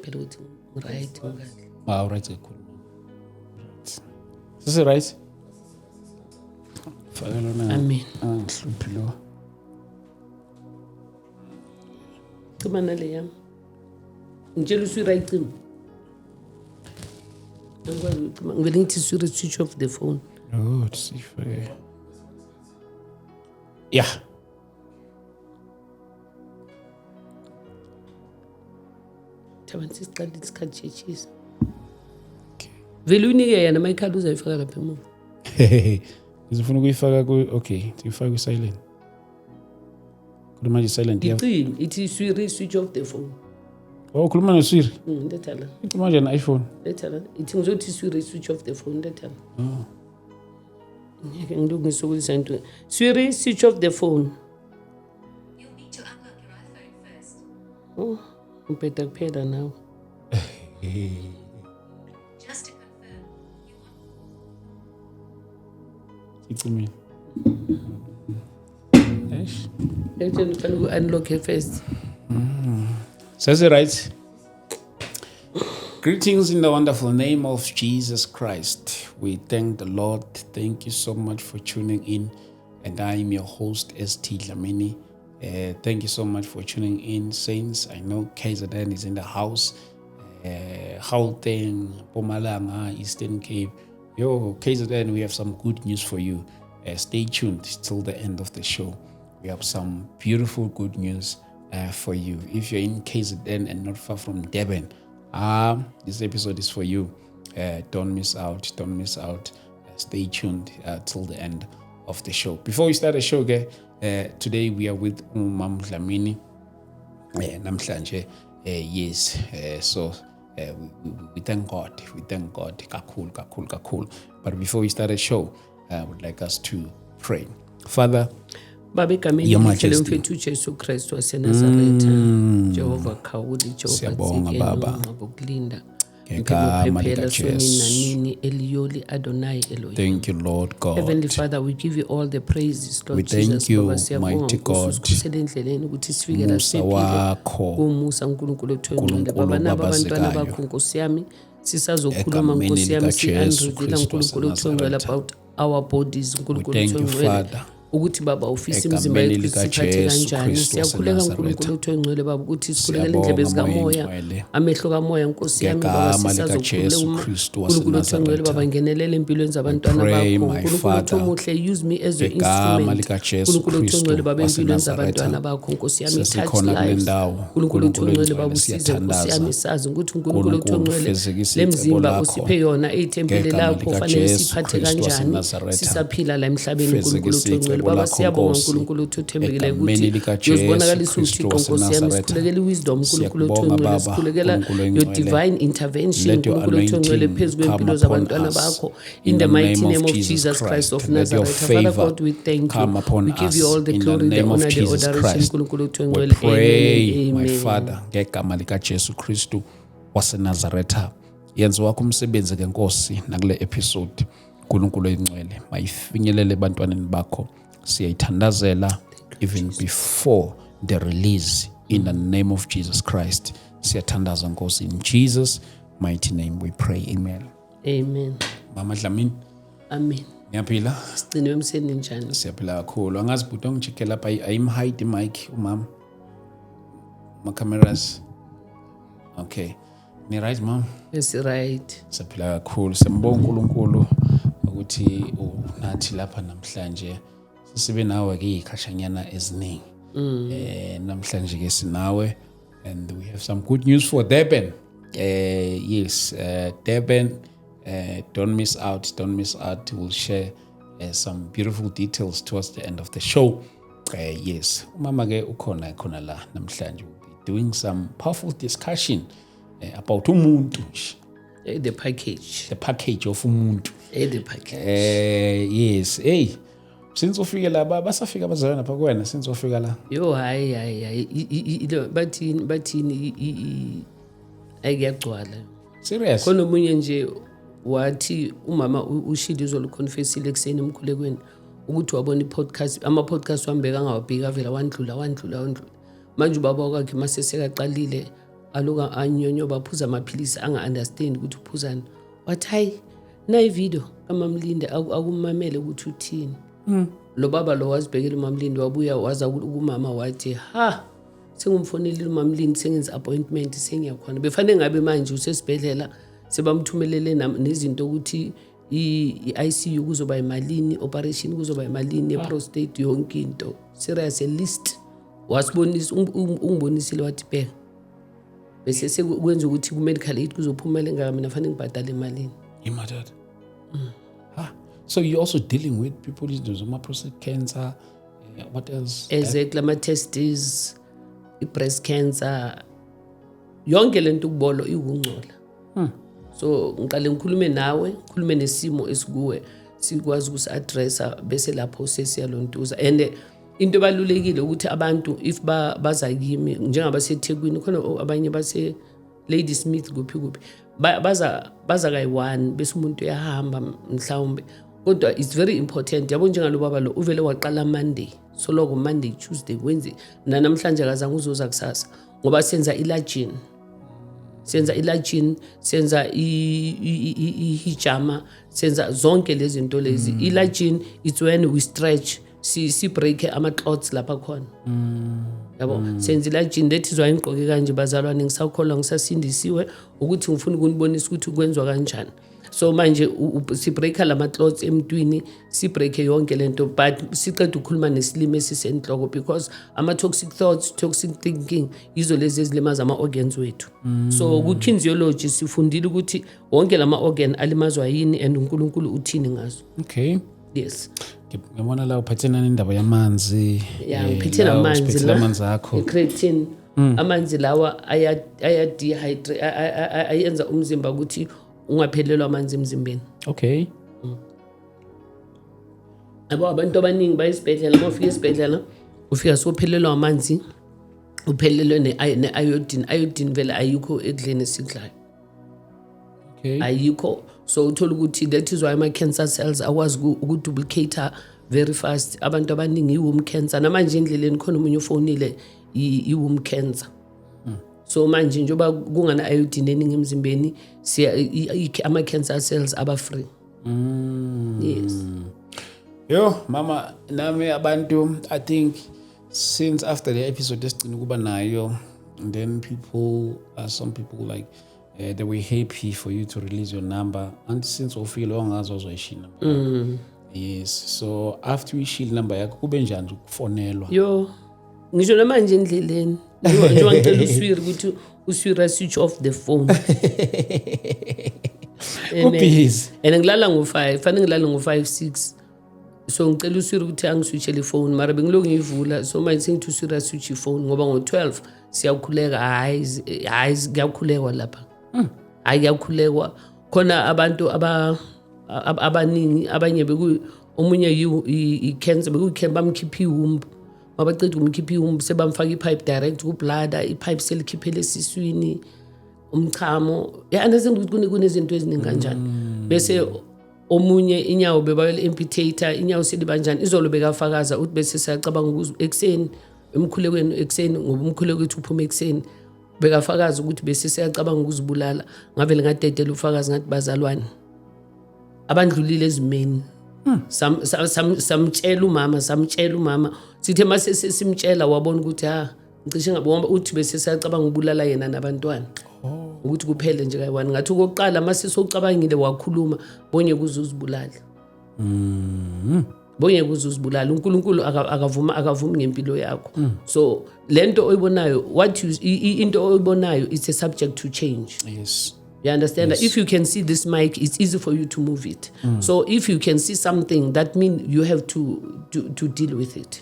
Phela ukuthi right ngikahle. Ah, right kakhulu. Right. Sisi right? Faka lona. Amen. Angihluphi lo. Cima nale yami. Ngitshela uSwira ayicime. Angikwazi ukucima. Ngivele ngithi Swira switch off the phone. Oh, sifake. Yeah. Thabani sisiqalile isikhathi sheshisa. Vele uyinike yena mayikhali uzayifaka lapha emuva. Ngizofuna ukuyifaka ku okay, ngiyifaka ku silent. Kodwa manje silent iya. Icime ithi Siri switch off the phone. Oh, ukhuluma noSiri. Letha la. Ithi manje na iPhone. Letha la. Ithi ngizothi Siri switch off the phone letha la. Oh. Ngeke ngilokhu ngisokolisa into. Siri switch off the phone. You'll need to unlock your iPhone first. Oh, ngibheda kuphela nawe. Just to confirm, you want Icimile. Eish. Ngitshela ufanele uku-unlock first. Says it right. Greetings in the wonderful name of Jesus Christ. We thank the Lord. Thank you so much for tuning in. And I am your host, ST Dlamini. Thank you so much for tuning in, saints. I know KZN is in the house. Gauteng, Mpumalanga, Eastern Cape. Yo, KZN, we have some good news for you. Stay tuned till the end of the show. We have some beautiful good news for you. If you're in KZN and not far from Durban, this episode is for you. Don't miss out. Don't miss out. Stay tuned till the end of the show. Before we start the show, okay, today we are with Umam Dlamini. Namhlanje, yes, so we thank God. We thank God. Kakhulu, kakhulu, kakhulu. But before we start the show, I would like us to pray. Father, Baba egameni Your elihle Majesty. lomfethu uJesu Kristu waseNazaretha. Jehova Khawuli, Jehova Siyabonga, Tsikenu, Baba. Ngokulinda. Ngegama Ngikuphephela likaJesu. sonini nanini Eliyoli Adonai Elohim. Thank you, Lord God. Heavenly Father, we give you all the praises, Lord We thank Jesus. you, Baba, siyabonga mighty Nkosi, God. usikhusele endleleni ukuthi sifike la Musa siphephile. wakho. Kumusa uNkulunkulu othwengcwele. Nkulunkulu Baba naba abantwana obabazekayo. bakho Nkosi yami sisazokhuluma Egameni Nkosi yami likaJesu si-unreveala Kristu uNkulunkulu othwengcwele waseNazaretha. about our bodies uNkulunkulu thank you, othwengcwele. Father. Ukuthi baba ufisa imizimba Egameni yethu siphathe likaJesu kanjani. Kristu Siyakhuleka waseNazaretha. uNkulunkulu othwengcwele baba ukuthi sikhulekele Siyabonga, indlebe Moya zikamoya, Oyingcwele. amehlo kamoya Nkosi yami baba Ngegama likaJesu sisazokhuleka Kristu uNkulunkulu othwengcwele waseNazaretha. baba ngenelela empilweni zabantwana pray, bakho. my uNkulunkulu Father, omuhle use me as your ngegama instrument. likaJesu uNkulunkulu Kristu othwengcwele baba empilweni waseNazaretha. zabantwana bakho Nkosi yami touch Sesikhona kule lives. ndawo, uNkulunkulu Nkulunkulu othwengcwele oyingcwele, baba usize Nkosi siyathandaza. yami sazi ukuthi uNkulunkulu Nkulunkulu, othwengcwele fezekisa le icebo mzimba lakho. usiphe yona ithempeli Ngegama lakho fanele likaJesu siphathe Kristu kanjani waseNazaretha. sisaphila la emhlabeni uNkulunkulu Fezekisa othwengcwele icebo baba lakho, siyabonga Nkosi. uNkulunkulu othi othembekile Egameni ukuthi likaJesu uyozibonakalisa Kristu uThixo Nkosi yami waseNazaretha. sikhulekela iwisdom uNkulunkulu Siyakubonga, othwengcwele Baba, sikhulekela Nkulunkulu your oyingcwele. divine intervention Let your uNkulunkulu othwengcwele anointing phezu come kwempilo upon zabantwana us. bakho In in the the mighty name of name of Jesus Jesus Christ of Christ. Let your Nazareth. Father favor God, we thank you. come upon We give you us. all the In the glory, the name of honor, the Jesus adoration Christ. uNkulunkulu We othwengcwele. pray, Amen my amen. Father, ngegama likaJesu Kristu waseNazaretha. Yenza wakho umsebenzi ke Nkosi nakule episode. uNkulunkulu oyingcwele, mayifinyelele ebantwaneni bakho. Siyayithandazela even before the release in the name of Jesus Christ. Siyathandaza Nkosi in Jesus mighty name we pray. Amen. Amen. Mama Dlamini, Amen. niyaphila? Sigcine emseni njani? Siyaphila kakhulu. Angazi bhuti ongicheck lapha ayimhide mic umama. Ma cameras. Okay. Ni right mom? Yes, right. Siyaphila kakhulu. Siyambonga uNkulunkulu ukuthi unathi lapha namhlanje. Sisibe nawe ke ikhashanyana eziningi. Namhlanje ke sinawe and we have some good news for Durban. Yes, Durban, don't miss out, don't miss out. We'll share some beautiful details towards the end of the show. Yes, umama ke ukhona khona la namhlanje. We'll be doing some powerful discussion about umuntu nje, The package. the package of umuntu. The package. Yes, hey, since ufike la basafika abazalwane lapha kuwena since ufika la. Yo hayi hayi hayi bathini bathini ayikuyagcwala. Serious? Khona omunye nje wathi umama ushilo izolo confessile ekuseni emkhulekweni ukuthi wabona i-podcast ama-podcast wami bekangawabheki avela wandlula wandlula wandlula. Manje ubaba wakhe mase sekaqalile Aloka anyonyoba, aphuza amaphilisi, anga-understand ukuthi uphuzani. Wathi, "Hayi, nayi ividiyo kaMamlinde, akumamele ukuthi uthini lo baba lo." Wazibhekela uMamlindi, wabuya waza kumama, wathi, "Ha, sengumfonelile uMamlindi, sengenza appointment, sengiyakhona." Befanele ngabe manje usesibhedlela, sebamthumelele nezinto ukuthi i-ICU kuzoba imalini, operation kuzoba imalini, ye-prostate, yonke into serious, a list. Wasibonisa, ungibonisile, wathi, "Bheka, bese sekwenza ukuthi ku-medical aid kuzophuma engaka, mina fanele ngibhadale emalini." Imadad. Ah, so you're also dealing with people with prostate cancer. What else? Exactly, ama-testes, i-breast cancer, yonke lento. Ukubolo iwukungcola. So ngiqale ngikhulume nawe, ngikhulume nesimo esikuwe, sikwazi ukusi-addressa, bese lapho sesiyalontuza. And into ebalulekile ukuthi abantu if baza kimi, njengabaseThekwini khona, abanye base Lady Smith, kuphi kuphi, baza kayi-one, bese umuntu uyahamba mhlawumbe. Kodwa it's very important, yabo, njengalo baba lo uvele waqala Monday, soloko Monday, Tuesday, Wednesday, nanamhlanje akazange, uzoza kusasa, ngoba senza ilajini, senza ilajini, senza ihijama, senza zonke lezi zinto lezi. Ilajini, it's when we stretch, si break ama-clots lapha khona, yabo. Senza ilajini. That is why ngigqoke kanje, bazalwane. Ngisakholwa, ngisasindisiwe, ukuthi ngifuna ukunibonisa ukuthi kwenziwa kanjani. So manje sibreaka lama-clots emntwini, sibreake yonke lento, but siqeda ukukhuluma nesilimo esisenhloko, because ama-toxic thoughts, toxic thinking, yizo lezi ezilimaza ama-organs wethu. So ku-kinesiology sifundile ukuthi wonke lama-organ alimazwa yini and uNkulunkulu uthini ngazo. Yes. Ngibona la uphethe nani, indaba yamanzi. Ya, ngiphethe la namanzi usiphethele la. Amanzi akho. I-creatine. Amanzi lawa aya-dehydrate, ayenza umzimba ukuthi ungaphelelwa amanzi emzimbeni. Yabo, abantu abaningi baya esibhedlela, uma ufika esibhedlela ufika sowuphelelwa amanzi, uphelelwe ne-iodine. Iodine vele ayikho ekudleni esikudlayo. Ayikho. So uthola ukuthi that is why ama-cancer cells akwazi ukuduplicate very fast. Abantu abaningi i-womb cancer namanje endleleni khona omunye ufonile, i-womb cancer. So manje njengoba kungana-iodine eningi emzimbeni, ama-cancer cells aba-free. Yes. Yo mama, nami abantu, I think since after the episode esigcina ukuba nayo, and then people some people like they were happy for you to release your number, and since ufile wangazi wazoyishiya number. Yes, so after uyishile number yakho, kube njani ukufonelwa? Yo, ngisho namanje endleleni, njengoba ngicela uswiri ukuthi uswiri switch off the phone. Ubusy. And ngilala ngo-5, fanele ngilale ngo-5, 6, so ngicela uswiri ukuthi angiswitchele ifoni, mara bengiloku ngiyivula. So manje sengithi uswiri aswitch ifoni, ngoba ngo-12 siyakhuleka. Hhayi, hhayi, kuyakhulekwa lapha, hhayi, kuyakhulekwa khona. Abantu abaningi, abanye beku omunye i-cancer, bekuyi bamkhipha iwomb, mabaceda ukumkhipha iwomb, sebamfaka ipipe direct kubladder, ipipe selikhiphele esiswini umchamo. Ya, understand ukuthi kunezinto eziningi kanjani. Bese omunye inyawo bebayoli-amputator, inyawo selibanjani. Izolo bekafakaza uthi bese siyacabanga ukuze ekuseni emkhulekweni, ekuseni, ngoba umkhuleko wethu uphuma ekuseni, bekafakaza ukuthi bese siyacabanga ukuzibulala. Ngavele ngadedela ufakazi, ngathi, "Bazalwane abandlulile ezimeni." Samtshela umama, samtshela umama, sithe mase simtshela wabona ukuthi ha, ngicishe ngabona uthi bese siyacabanga ukubulala yena nabantwana, ukuthi kuphele nje kayi-one. Ngathi okokuqala mase sowucabangile wakhuluma, bonye kuze uzibulale, bonye kuze uzibulale. UNkulunkulu akavuma, akavumi ngempilo yakho. So lento oyibonayo, what you into oyibonayo, it's a subject to change. You understand? If you can see this mic, it's easy for you to move it. So if you can see something, that means you have to deal with it.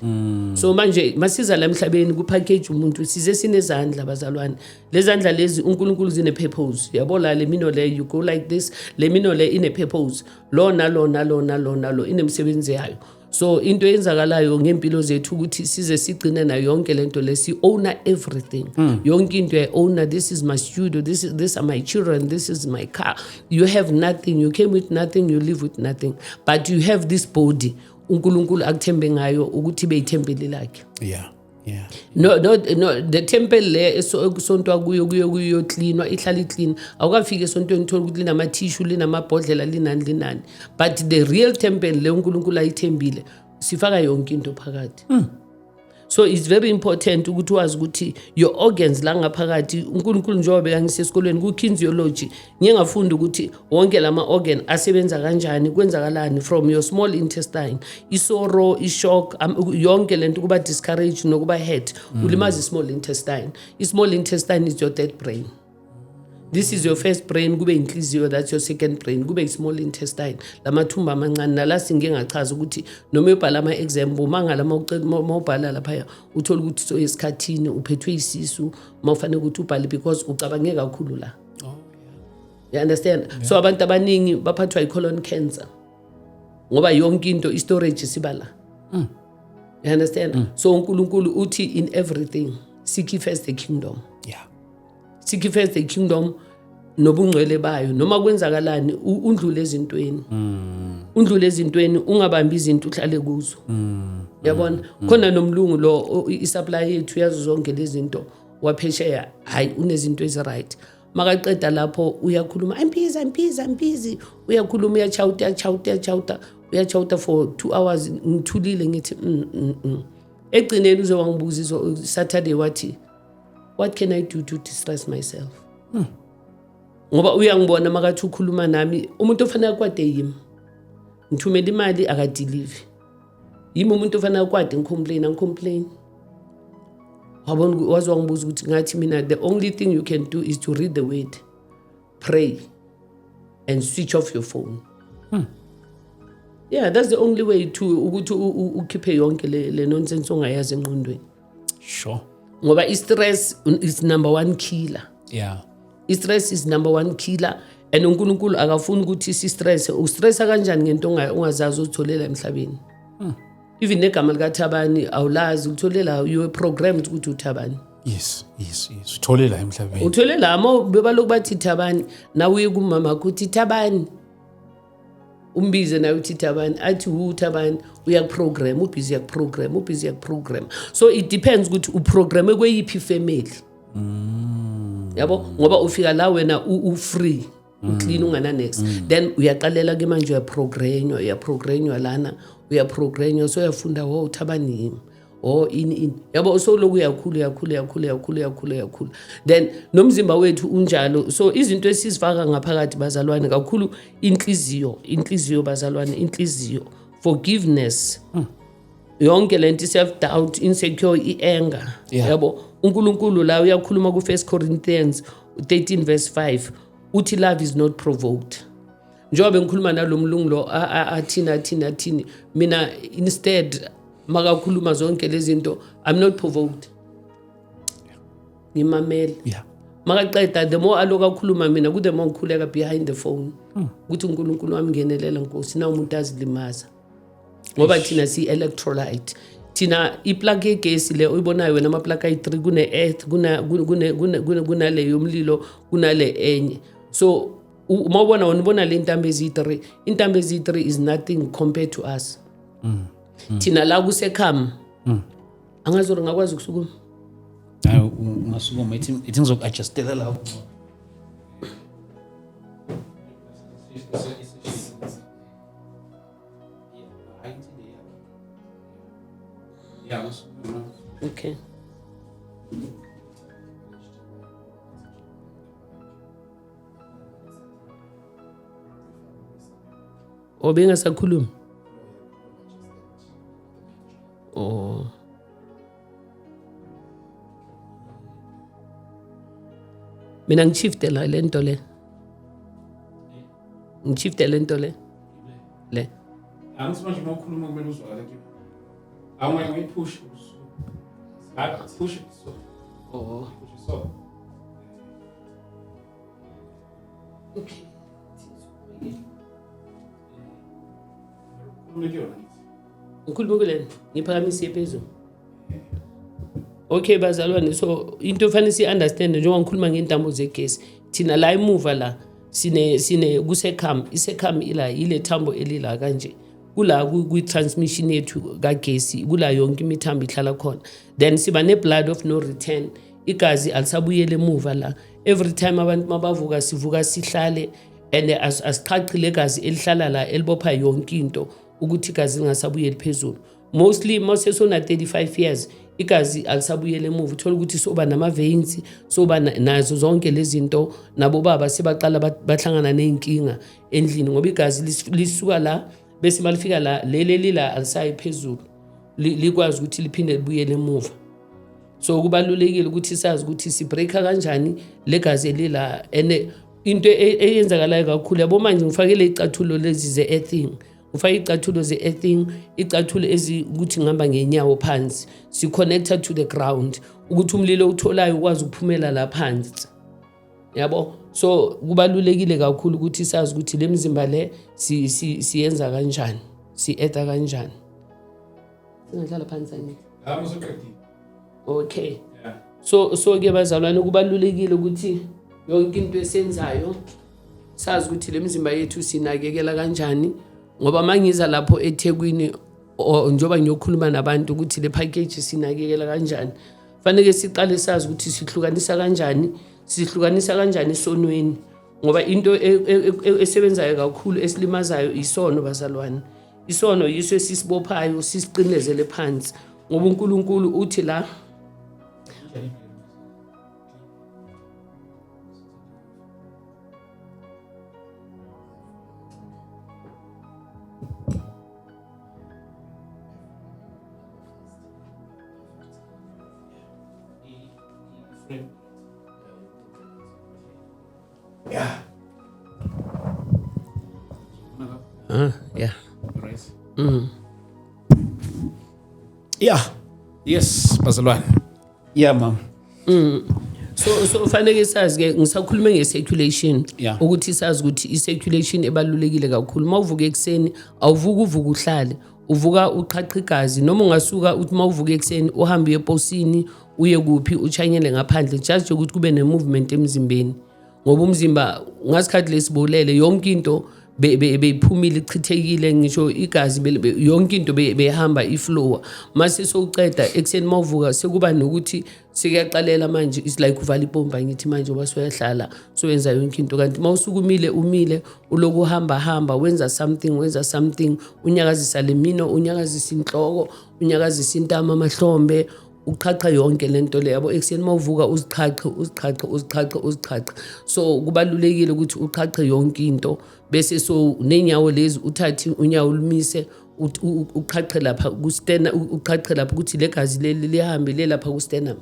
So manje masiza la emhlabeni kupackage umuntu, size sinezandla, bazalwane. Lezandla lezi uNkulunkulu zine purpose. Yabo la le mino le, you go like this, le mino le ine purpose. Lo nalo nalo nalo nalo inemsebenzi yayo. So into eyenzakalayo ngempilo zethu ukuthi size sigcine nayo yonke lento le, si owner everything. Yonke into I owner. This is my studio, this is this are my children, this is my car. You have nothing. You came with nothing, you live with nothing. But you have this body uNkulunkulu akuthembe ngayo ukuthi beyithempeli lakhe. No, no, no, the temple le ekusontwa kuyo kuyoklinwa, ihlala iclean. Awukafiki esontweni uthole ukuthi linama-tissue, linamabhodlela, linani linani, but the real temple le uNkulunkulu ayithembile, sifaka yonke into phakathi. So it's very important ukuthi wazi ukuthi your organs la ngaphakathi, uNkulunkulu njengoba bekangise esikolweni ku-kinesiology, ngiye ngafunda ukuthi wonke lama-organ asebenza kanjani, kwenzakalani from your small intestine, i-sorrow, i-shock, yonke lento, kuba discourage nokuba hurt, ulimaza i-small intestine. I-small intestine is your third brain. This is your first brain, kube inhliziyo, that's your second brain, kube i-small intestine, lamathumba amancane. Nala singike ngachaza ukuthi noma uyobhala ama-exam, bomangala uma ubhala laphaya, uthole ukuthi soyesikhathini uphethwe isisu uma ufanele ukuthi ubhale, because ucabange kakhulu la. You understand? So abantu abaningi baphathwa i-colon cancer ngoba yonke into, i-storage siba la. You understand? So uNkulunkulu uthi in everything seek ye first the kingdom. Seek ye first the kingdom nobungcwele bayo. Noma kwenzakalani, undlule ezintweni, undlule ezintweni, ungabambi izinto, uhlale kuzo. Yabona, khona nomlungu lo i-supply yethu yazo zonke lezi zinto waphesheya, hayi, unezinto ezi-right. Makaqeda lapho uyakhuluma, "I'm busy, I'm busy, I'm busy." Uyakhuluma, uyachawuta, uyachawuta, uyachawuta, uyachawuta for 2 hours. Ngithulile, ngithi Egcineni uze wangibuza Saturday, wathi, "What can I do to distress myself?" Ngoba uyangibona makathi ukhuluma nami, umuntu ofanele akwade yimi. Ngithumela imali, akadeliver. Yimi umuntu ofanele akwade, ngicomplain, angicomplain. Wabona, waze wangibuza ukuthi, ngathi mina, "The only thing you can do is to read the word, pray and switch off your phone." Yeah, that's the only way to ukuthi ukhiphe yonke le nonsense ongayazi engqondweni. Ngoba i-stress is number one killer. I-stress is number one killer, and uNkulunkulu akafuni ukuthi si-stress. Ustressa kanjani ngento ongazazi uzitholela emhlabeni? Even negama likaThabani awulazi, ulitholela, you were programmed ukuthi uThabani. Yes, uthole la emhlabeni. Uthole la, ma bebalokhu bathi Thabani, nawe uye kumama wakho uthi Thabani, umbize naye uthi Thabani, athi wu Thabani. Uyakuprogram, ubhizi uyakuprogram, ubhizi uyakuprogram. So it depends ukuthi uprograme kweyiphi family, yabo, ngoba ufika la wena u-free, uclean, ungana next, then uyaqalela ke manje, uyaprogranywa, uyaprogranywa lana, uyaprogranywa. So uyafunda, wo uThabani yimi, oh, ini ini, yabo. So lokhu uyakhula, uyakhula, uyakhula, uyakhula, uyakhula, uyakhula, then nomzimba wethu unjalo. So izinto esizifaka ngaphakathi, bazalwane, kakhulu inhliziyo, inhliziyo, bazalwane, inhliziyo, forgiveness, yonke lento, self doubt, insecure, i-anger. Yabo, uNkulunkulu la uyakhuluma ku 1 Corinthians 13 verse 5, uthi love is not provoked. Njengoba ngikhuluma nalo mlungu lo, athini, athini, athini, mina instead makakhuluma zonke lezi zinto, I'm not provoked, ngimamele. Makaqeda, the more aloku akhuluma, mina ku the more ngikhuleka behind the phone ukuthi uNkulunkulu wami, ngenelela Nkosi, na umuntu azilimaza, ngoba thina si-electrolyte. Thina iplug yegesi le oyibonayo wena, amaplug ayi-3, kune-earth, kunale yomlilo, kunale enye. So uma ubona wena, ubona le ntambo eziyi-3, intambo eziyi-3 is nothing compared to us. Thina la kusekham, angazi uri ngakwazi ukusukuma. Hayi, ungasukuma, ithi ngizoku-adjustela lapho. Yeah. Okay. O bengasakhulumi. Oh. Mina ngishifte la lento le. Ngishifte lento le. Le. Angithi manje uma ukhuluma kumele uzwakale kimi. Awungayipush. Hayi, push it so. Oh. Push it so. Okay. Khuluma kuyona ngithi. Ngikhuluma kulena, ngiphakamise phezulu. Okay bazalwane, so into efanele si-understand, njengoba ngikhuluma ngey'ntambo zegesi, thina la emuva la sine kusekham, isekham ila, yile thambo elila kanje. Kula kwi-transmission yethu kagesi, kula yonke imithambo ihlala khona. Then siba ne-blood of no return, igazi alisabuyele emuva la. Every time abantu mabavuka, sivuka sihlale and asiqhaqhi legazi elihlala la, elibopha yonke into ukuthi igazi lingasabuyeli phezulu. Mostly mawusesona 35 years, igazi alisabuyele emuva. Uthola ukuthi soba nama-veins, soba nazo zonke lezi zinto. Nabo baba sebaqala bahlangana ney'nkinga endlini ngoba igazi lisuka la, bese malifika la, leli lila alisayi phezulu, likwazi ukuthi liphinde libuyele emuva. So kubalulekile ukuthi sazi ukuthi sibreaka kanjani legazi elila. And into eyenzakalayo kakhulu, yabo, manje ngifakele icathulo lezi ze-earthing, ufake icathulo ze-earthing, icathulo ezikuthi ngihamba ngenyawo phansi, si-connected to the ground, ukuthi umlilo utholayo ukwazi ukuphumela la phansi, yabo. So kubalulekile kakhulu ukuthi sazi ukuthi le mizimba le siyenza kanjani, si-eartha kanjani. Singahlala phansi, angithi? Okay. So ke bazalwane, kubalulekile ukuthi yonke into esiyenzayo sazi ukuthi le mizimba yethu sinakekela kanjani, ngoba mangiza lapho eThekwini, njengoba ngiyokhuluma nabantu ukuthi le package sinakekela kanjani, fanele siqale sazi ukuthi sihlukanisa kanjani, sihlukanisa kanjani esonweni, ngoba into esebenzayo kakhulu esilimazayo isono, bazalwane. Isono yiso esisibophayo, sisicinezele phansi, ngoba uNkulunkulu uthi la Ah, yeah. Right. Yeah. Yes, bazalwane. Yeah, mom. So fanele sazi ke, ngisakhuluma nge-circulation, ukuthi sazi ukuthi i-circulation ebalulekile kakhulu. Mawuvuka ekuseni, awuvuka uvuka uhlale, uvuka uqhaqha igazi. Noma ungasuka uthi mawuvuka ekuseni uhambe uye eposini, uye kuphi, uchanyele ngaphandle, just nje ukuthi kube ne-movement emzimbeni, ngoba umzimba ngasikhathi lesibulele yonke into beyiphumile, ichithekile, ngisho igazi yonke into beyihamba iflowa. Mase sowuceda ekuseni mawuvuka, sekuba nokuthi sekuyaqalela manje. It's like uvala ipompa, ngithi manje uba soyahlala, soyenza yonke into, kanti mawusukumile, umile, uloku uhamba hamba, wenza something, wenza something, unyakazisa le mino, unyakazisa inhloko, unyakazisa intamo, amahlombe, uqhaqha yonke lento le, yabo. Ekuseni mawuvuka uziqhaqhe, uziqhaqhe, uziqhaqhe, uziqhaqhe. So kubalulekile ukuthi uqhaqhe yonke into, bese so nenyawo lezi, uthathe unyawo lumise, uqhaqhe lapha ku-sternum, uqhaqhe lapha ukuthi legazi leli lihambe le lapha ku-sternum,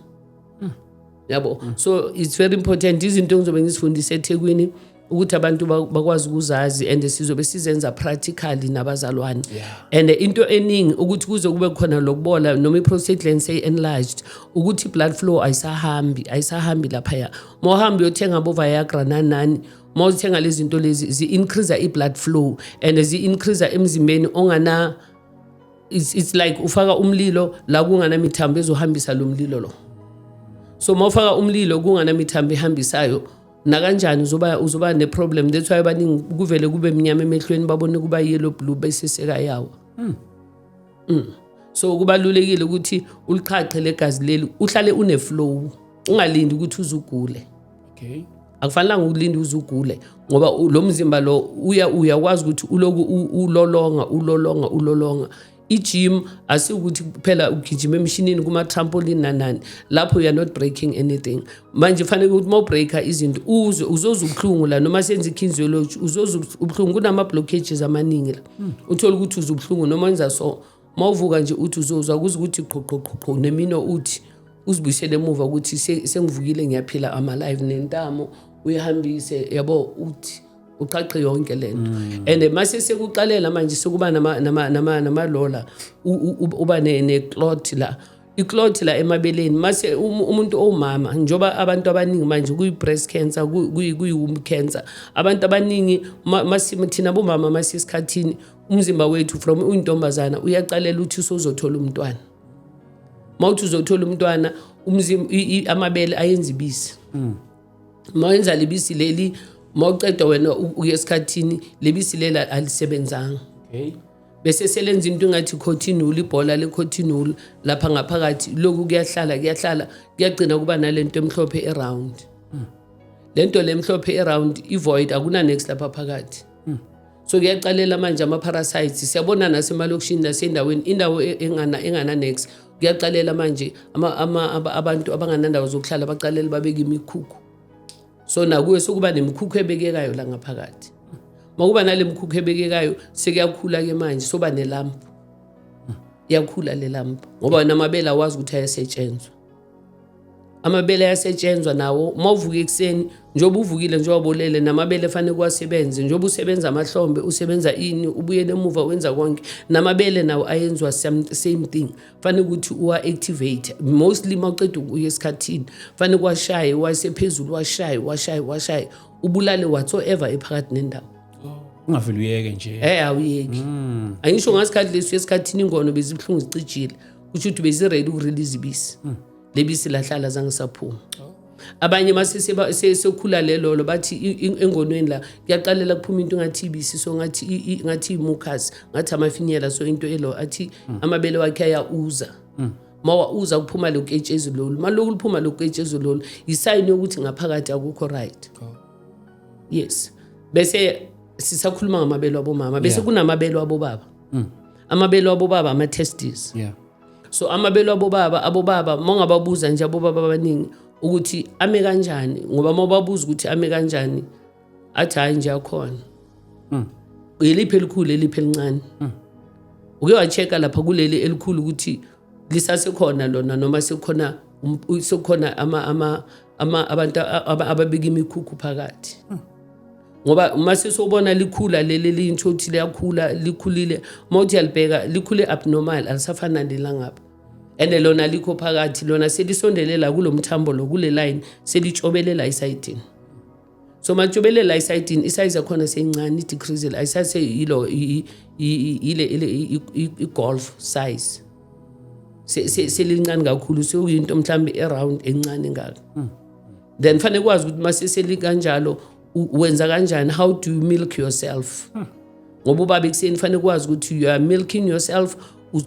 yabo. So it's very important izinto engizobe ngizifundise eThekwini ukuthi abantu bakwazi ukuzazi, and sizobe sizenza practically nabazalwane. And into eningi ukuthi kuze kube khona lokubola noma i-prostate gland say-enlarged, ukuthi i-blood flow ayisahambi, ayisahambi laphaya. Mawuhambe uyothenga bo-Viagra nani nani, mawuzithenga lezi zinto lezi, zi-increase i-blood flow and zi-increase emzimbeni ongana it's like ufaka umlilo la kunganamithambo ezohambisa lo mlilo lo. So mawufaka umlilo kunganamithambo ehambisayo, nakanjani uzoba ne-problem. That's why abaningi kuvele kube mnyama emehlweni, babone kuba yellow, blue, bese sekayawa. So kubalulekile ukuthi uliqhaqhe legazi leli, uhlale une-flow, ungalindi ukuthi uzugule. Akufanelanga ukulinde uze ugule, ngoba lo mzimba lo uya uyakwazi ukuthi uloku ulolonga, ulolonga, ulolonga. I-gym asiwukuthi kuphela ugijima emshinini, kuma-trampoline nanani lapho, you are not breaking anything. Manje fanele ukuthi uma ubreaka izinto, uzwe, uzozwa ubuhlungu la. Noma senza i-kinesiology, uzozwa ubuhlungu, kunama-blockages amaningi la. Uthole ukuthi uzwa ubuhlungu noma wenza so. Uma uvuka nje uthi uzozwa kuze ukuthi qho qho qho qho, nemino uthi uzibuyisele emuva ukuthi sengivukile, ngiyaphila, I'm alive. Nentamo uyihambise, yabo, uthi uqaqe yonke lento. And mase sekuqalela manje sekuba namalola, uba ne-clot la, i-clot la emabeleni. Mase umuntu owumama, njengoba abantu abaningi manje kuyi-breast cancer, kuyi-womb cancer, abantu abaningi thina bomama masisikhathini, umzimba wethu from uyintombazana uyaqalela ukuthi usuzothola umntwana. Mawuthi uzothola umntwana, umzimba amabele ayenza ibisi. Mawenza lebisi leli, mawuceda wena uye esikhathini, lebisi leli alisebenzanga. Bese selenza into engathi cotton wool, ibhola le-cotton wool lapha ngaphakathi. Lokhu kuyahlala, kuyahlala, kuyagcina kuba nalento emhlophe e-round. Lento lemhlophe e-round, i-void, akuna next lapha phakathi. So kuyaqalela manje ama-parasites. Siyabona nasemalokishini, nasendaweni, indawo engana next, kuyaqalela manje abantu abanganandawo zokuhlala baqalela babeka imikhukhu. So nakuye sokuba nemikhukhu ebekekayo la ngaphakathi. Makuba nale mikhukhu ebekekayo, sekuyakhula-ke manje, soba ne-lump. Iyakhula le lump ngoba namabele awazi ukuthi ayasetshenzwa. Amabele ayasetshenzwa nawo. Uma uvuka ekuseni, njengoba uvukile, njengoba bolele, namabele fanele kuwasebenze. Njengoba usebenza amahlombe, usebenza ini, ubuyele emuva, wenza konke, namabele nawo ayenziwa same thing. Fanele ukuthi uwa-activate, mostly uma uceda ukuya esikhathini, fanele kuwashaye, wasephezulu, washaye, washaye, washaye, ubulale whatsoever ephakathi nendawo. Ungavele uyeke nje. Awuyeki. Angisho ngasikhathi lesi esikhathini ingono bezibuhlungu, zicijile, kusho ukuthi bezi-ready uku-release ibisi. Lebisi lahlala, zange saphuma. Abanye mase sekhula lelolo, bathi engonweni la kuyaqalela kuphuma into ngathi ibisi, so ngathi ngathi i-mucus, ngathi amafinyela. So into elo athi amabele wakhe ayauza. Mawa uza kuphuma lo ketshezi lolu. Maloku liphuma lo ketshezi lolu, i-sign yokuthi ngaphakathi akukho right. Yes, bese sisakhuluma ngamabele wabomama, bese kunamabele wabobaba. Amabele wabobaba, ama-testes. So amabele wabobaba, abobaba uma ungababuza nje abobaba abaningi ukuthi ame kanjani, ngoba uma ubabuza ukuthi ame kanjani, athi hhayi nje akhona. Eliphi elikhulu, eliphi elincane? Uke wa-check-a lapha kuleli elikhulu ukuthi lisasekhona lona noma sekukhona sekukhona ama abantu ababeka imikhukhu phakathi? Ngoba uma sesobona likhula leli lintho uthi liyakhula, likhulile, uma uthi uyalibheka likhule abnormal, alisafani nalelangapha, and lona likho phakathi, lona selisondele la kulo mthambo lo, kule line, selitshobelela esayidini. So matshobelela esayidini, i-size yakhona seyincane, i-decrease, ayisase yilo ile i-golf size. Selincane kakhulu, sekuyinto mhlawumbe e-round encane ngaka. Then fanele kwazi ukuthi mase selikanjalo, wenza kanjani? How do you milk yourself? Ngoba ubaba ekuseni fanele kwazi ukuthi you are milking yourself.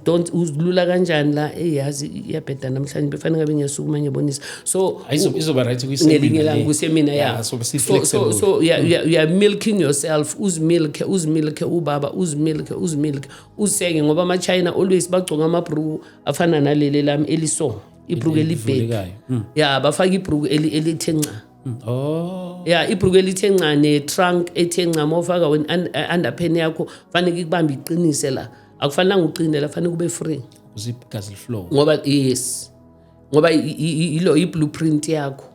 Don't uzilula kanjani la? Eyazi iyabheda namhlanje, befanele ngabe ngiyasukuma ngiyabonisa. So Izoba right. Ngelinye ilanga kusemina, ya. So so so so you are milking yourself. Uzimilke, uzimilke ubaba, uzimilke, uzimilke, usenge, ngoba ama-China always bagcoka amabhruku afana naleli lami eliso, ibhruku elibheki. Elivulekayo. Ya, bafaka ibhruku elithe nca. Oh. Ya, ibhruku elithe nca ne-trunk ethe nca. Uma ufaka wena underpan yakho, fanele ikubambe, iqinise la. Akufanelanga uqine la, fanele kube free. Ukuze igazi li-flow. Ngoba yes, ngoba ilo i-blueprint yakho,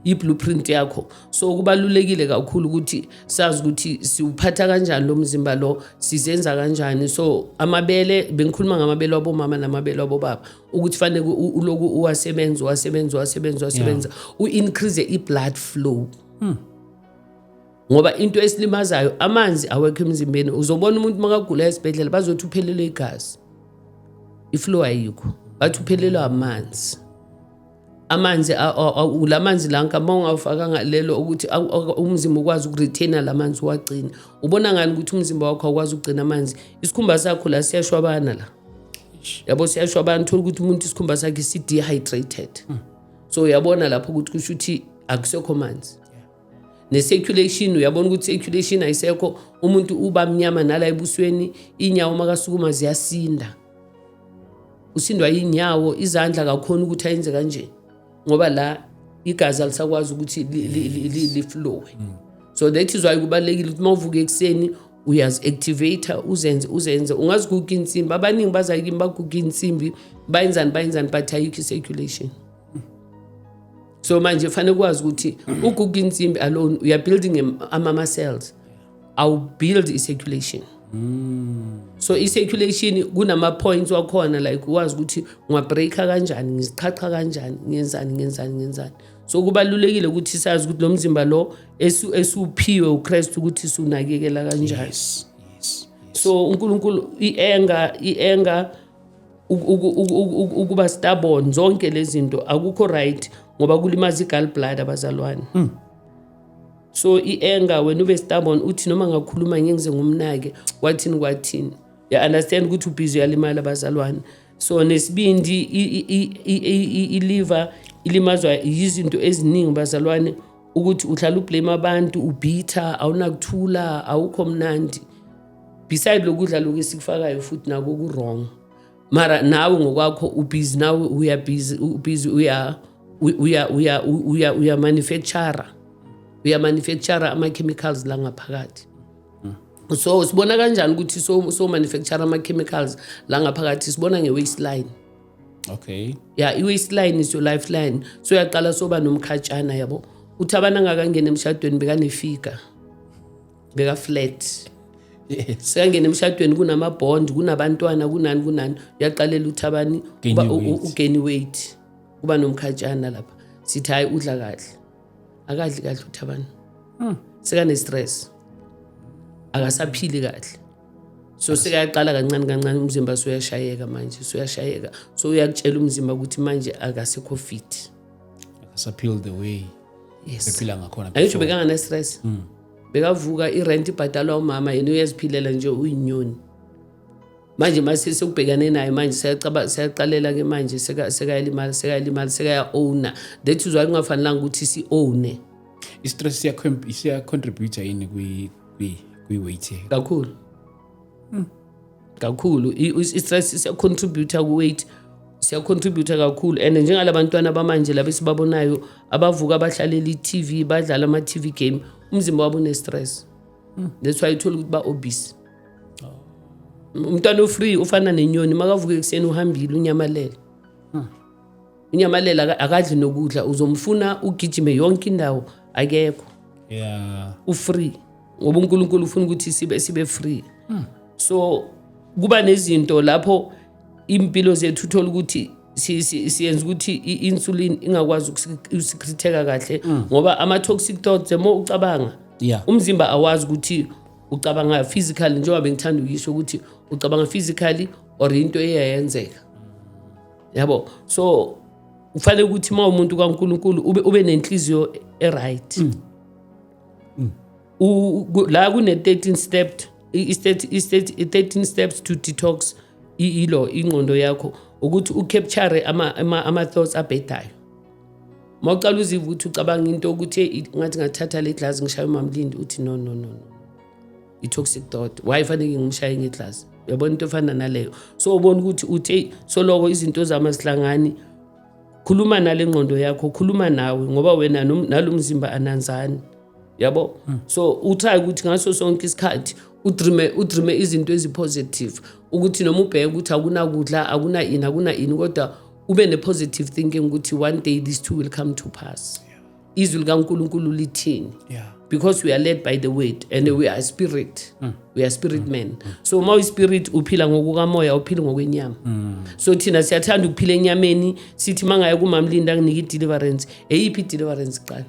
i-blueprint yakho. So kubalulekile kakhulu ukuthi sazi ukuthi siwuphatha kanjani lo mzimba lo, sizenza kanjani. So amabele, bengikhuluma ngamabele wabomama namabele wabobaba, ukuthi fanele uloku uwasebenza, uwasebenza, uwasebenza, uwasebenza, u-increase i-blood flow, ngoba into esilimazayo, amanzi awekho emzimbeni. Uzobona umuntu makagula esibhedlela, bazothi uphelelwe igazi, i-flow ayikho, bathi uphelelwe amanzi. Amanzi la manzi lanka, uma ungawufakanga lelo ukuthi umzimba ukwazi uku-retain-a la manzi, uwagcine. Ubona ngani ukuthi umzimba wakho awukwazi ukugcina amanzi? Isikhumba sakho la siyashwabana la, yabo, siyashwabana. Thola ukuthi umuntu isikhumba sakhe si-dehydrated. So uyabona lapho ukuthi kusho ukuthi akusekho manzi. Ne-circulation, uyabona ukuthi circulation ayisekho, umuntu uba mnyama nala ebusweni. Inyawo makasukuma ziyasinda, usindwa yinyawo, izandla kakhona ukuthi ayenze kanje, ngoba la igazi alisakwazi ukuthi li-flow-e. So that is why kubalulekile ukuthi uma uvuka ekuseni uyazi-activate, uzenze, uzenze. Ungaziguga insimbi, abaningi baza kimi baguga insimbi, bayenzani, bayenzani, but ayikho i-circulation. So manje fanele ukwazi ukuthi uguga insimbi alone, you are building ama-cells, awu-build i-circulation. So i-circulation kunama-points wakhona, like wazi ukuthi ngiwa-break-a kanjani, ngiziqhaqha kanjani, ngiyenzani, ngiyenzani, ngiyenzani. So kubalulekile ukuthi sazi ukuthi lo mzimba lo esiwuphiwe uKristu ukuthi siwunakekela kanjani. So uNkulunkulu, i-anger, ukuba stubborn, zonke lezi zinto akukho right, ngoba kulimaza i-gallbladder, abazalwane. So i-anger, wena ube stubborn, uthi noma ngakhuluma ngeke ngize ngumnake, kwathini kwathini. Ya understand ukuthi ubhizi uyalimala, bazalwane. So nesibindi, i-liver ilimazwa yizinto eziningi, bazalwane, ukuthi uhlala ublame abantu, u-bitter, awunakuthula, awukho mnandi. Beside lokudla lokhu esikufakayo futhi nako ku-wrong, mara nawe ngokwakho ubhizi, nawe uyabhizi, ubhizi uya manufacture, uya manufacture ama-chemicals la ngaphakathi. So sibona kanjani ukuthi so manufacture ama-chemicals la ngaphakathi? Sibona nge-waistline. Ya, i-waistline is your lifeline. So uyaqala soba nomkhatshana, yabo. Uthi abantu angakangena emshadweni bekanefika, beka-flat. Sekangena emshadweni, kunama-bond, kunabantwana, kunani kunani, uyaqalela ukuthi abani Gain weight. Ugain weight, kuba nomkhatshana lapha. Sithi hayi, udla kahle, akadli kahle uthi abantu sekane-stress, akasaphili kahle. So sekayaqala kancane kancane umzimba suyashayeka manje, suyashayeka. So uyakutshela umzimba ukuthi manje akasekho fit. Akasaphil the way bephila ngakhona Angisho before. Bekangana-stress, bekavuka, irent ibhadalwa umama, yena uyaziphilela nje, uyinyoni. Manje mase sekubhekane naye manje, seyaqalela-ke manje, sekayalimala, sekayalimala, sekaya-owna. That is why kungafanelanga ukuthi si-owne. I-stress siya-contribute yini kwi-weight? Kakhulu kakhulu. I-stress siyacontributa ku-weight, siyacontributa kakhulu. And njengalabantwana bamanje laba esibabonayo abavuka bahlalela i-TV, badlala ama-TV game, umzimba wabo une-stress. That's why uthola ukuthi ba-obese. Umntwana ofree ufana nenyoni, makavuka ekuseni uhambile, unyamalele, unyamalele, akadli nokudla. Uzomfuna ugijime yonke indawo, akekho. Ufree ngoba uNkulunkulu ufuna ukuthi sibe free. So kuba nezinto lapho impilo zethu uthola ukuthi siyenza ukuthi i-insulin ingakwazi ukusecreteka kahle, ngoba ama-toxic thoughts, the more ucabanga, umzimba awazi ukuthi ucabanga physically, njengoba bengithanda ukuyisho ukuthi ucabanga physically or into eyayenzeka, yabo. So ufanele ukuthi uma umuntu kaNkuluNkulu ube nenhliziyo e-right. La kune 13 step, i-13 steps to detox ilo ingqondo yakho, ukuthi ucapture ama thoughts abhedayo. Mawuqala uziva ukuthi ucabanga into ukuthi, "Hey, ngathi ngathatha le glass ngishaye umamlindi," uthi, "No, no, no, no, i-toxic thought. Why fanele ngimshaye ngeglass?" Uyabona, into efana naleyo. So ubona ukuthi uthi, hey, soloko izinto zami azihlangani. Khuluma nale ngqondo yakho, khuluma nawe, ngoba wena nalo mzimba ananzani, yabo. So utry ukuthi ngaso sonke isikhathi udreame izinto ezipositive, ukuthi noma ubheke ukuthi akunakudla, akuna ini, akuna ini, kodwa ube ne-positive thinking ukuthi one day these two will come to pass. Izwi likaNkulunkulu lithini? Because we are led by the word and we are spirit, we are spirit men. So uma uyispirit uphila ngokukamoya, uphila ngokwenyama. So thina siyathanda ukuphila enyameni. Sithi mangaye kumamlinda anginike i-deliverance. Eyiphi i-deliverance kuqala?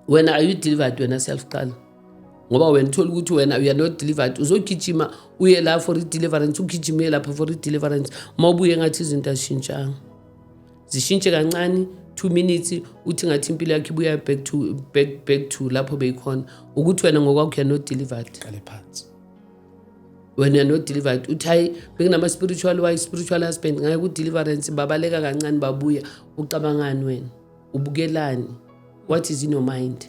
Wena, are you delivered wena self kuqala? Ngoba wena uthola ukuthi wena you are not delivered, uzogijima uye la for i-deliverance, ugijime uye lapha for i-deliverance, uma ubuye ngathi izinto azishintshanga, zishintshe kancane, 2 minutes, uthi ngathi impilo yakho ibuya back to lapho beyikhona, ukuthi wena ngokwakho you are not delivered. Qale phansi. Wena you are not delivered. Uthi hayi, bekunama-spiritual wife, spiritual husband, ngaye ku-deliverance, babaleka kancane, babuya. Ucabangani wena? Ubukelani? What is in your mind?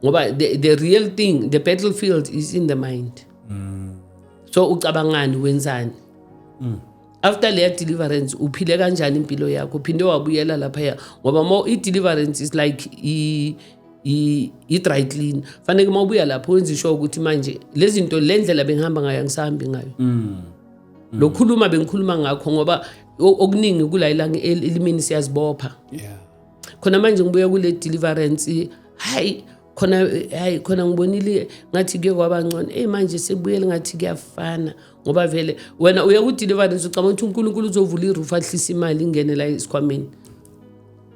Ngoba the real thing, the battlefield is in the mind. So ucabangani? Wenzani after leya deliverance? Uphile kanjani impilo yakho? Uphinde wabuyela laphaya? Ngoba mo i-deliverance is like i-dry clean. Faneke uma ubuya lapho wenze sure ukuthi manje lezi zinto, le ndlela bengihamba ngayo, angisahambi ngayo, lokhuluma bengikhuluma ngakho, ngoba okuningi kula ilanga elimini siyazibopha. Khona manje ngibuya kule deliverance, hayi khona, hayi khona ngibonile ngathi kuye kwaba ngcono. Eyi, manje sebuyele ngathi kuyafana, ngoba vele wena uya ku-deliverance ucabanga ukuthi uNkulunkulu uzovula iroof, ahlise imali ingene la esikhwameni.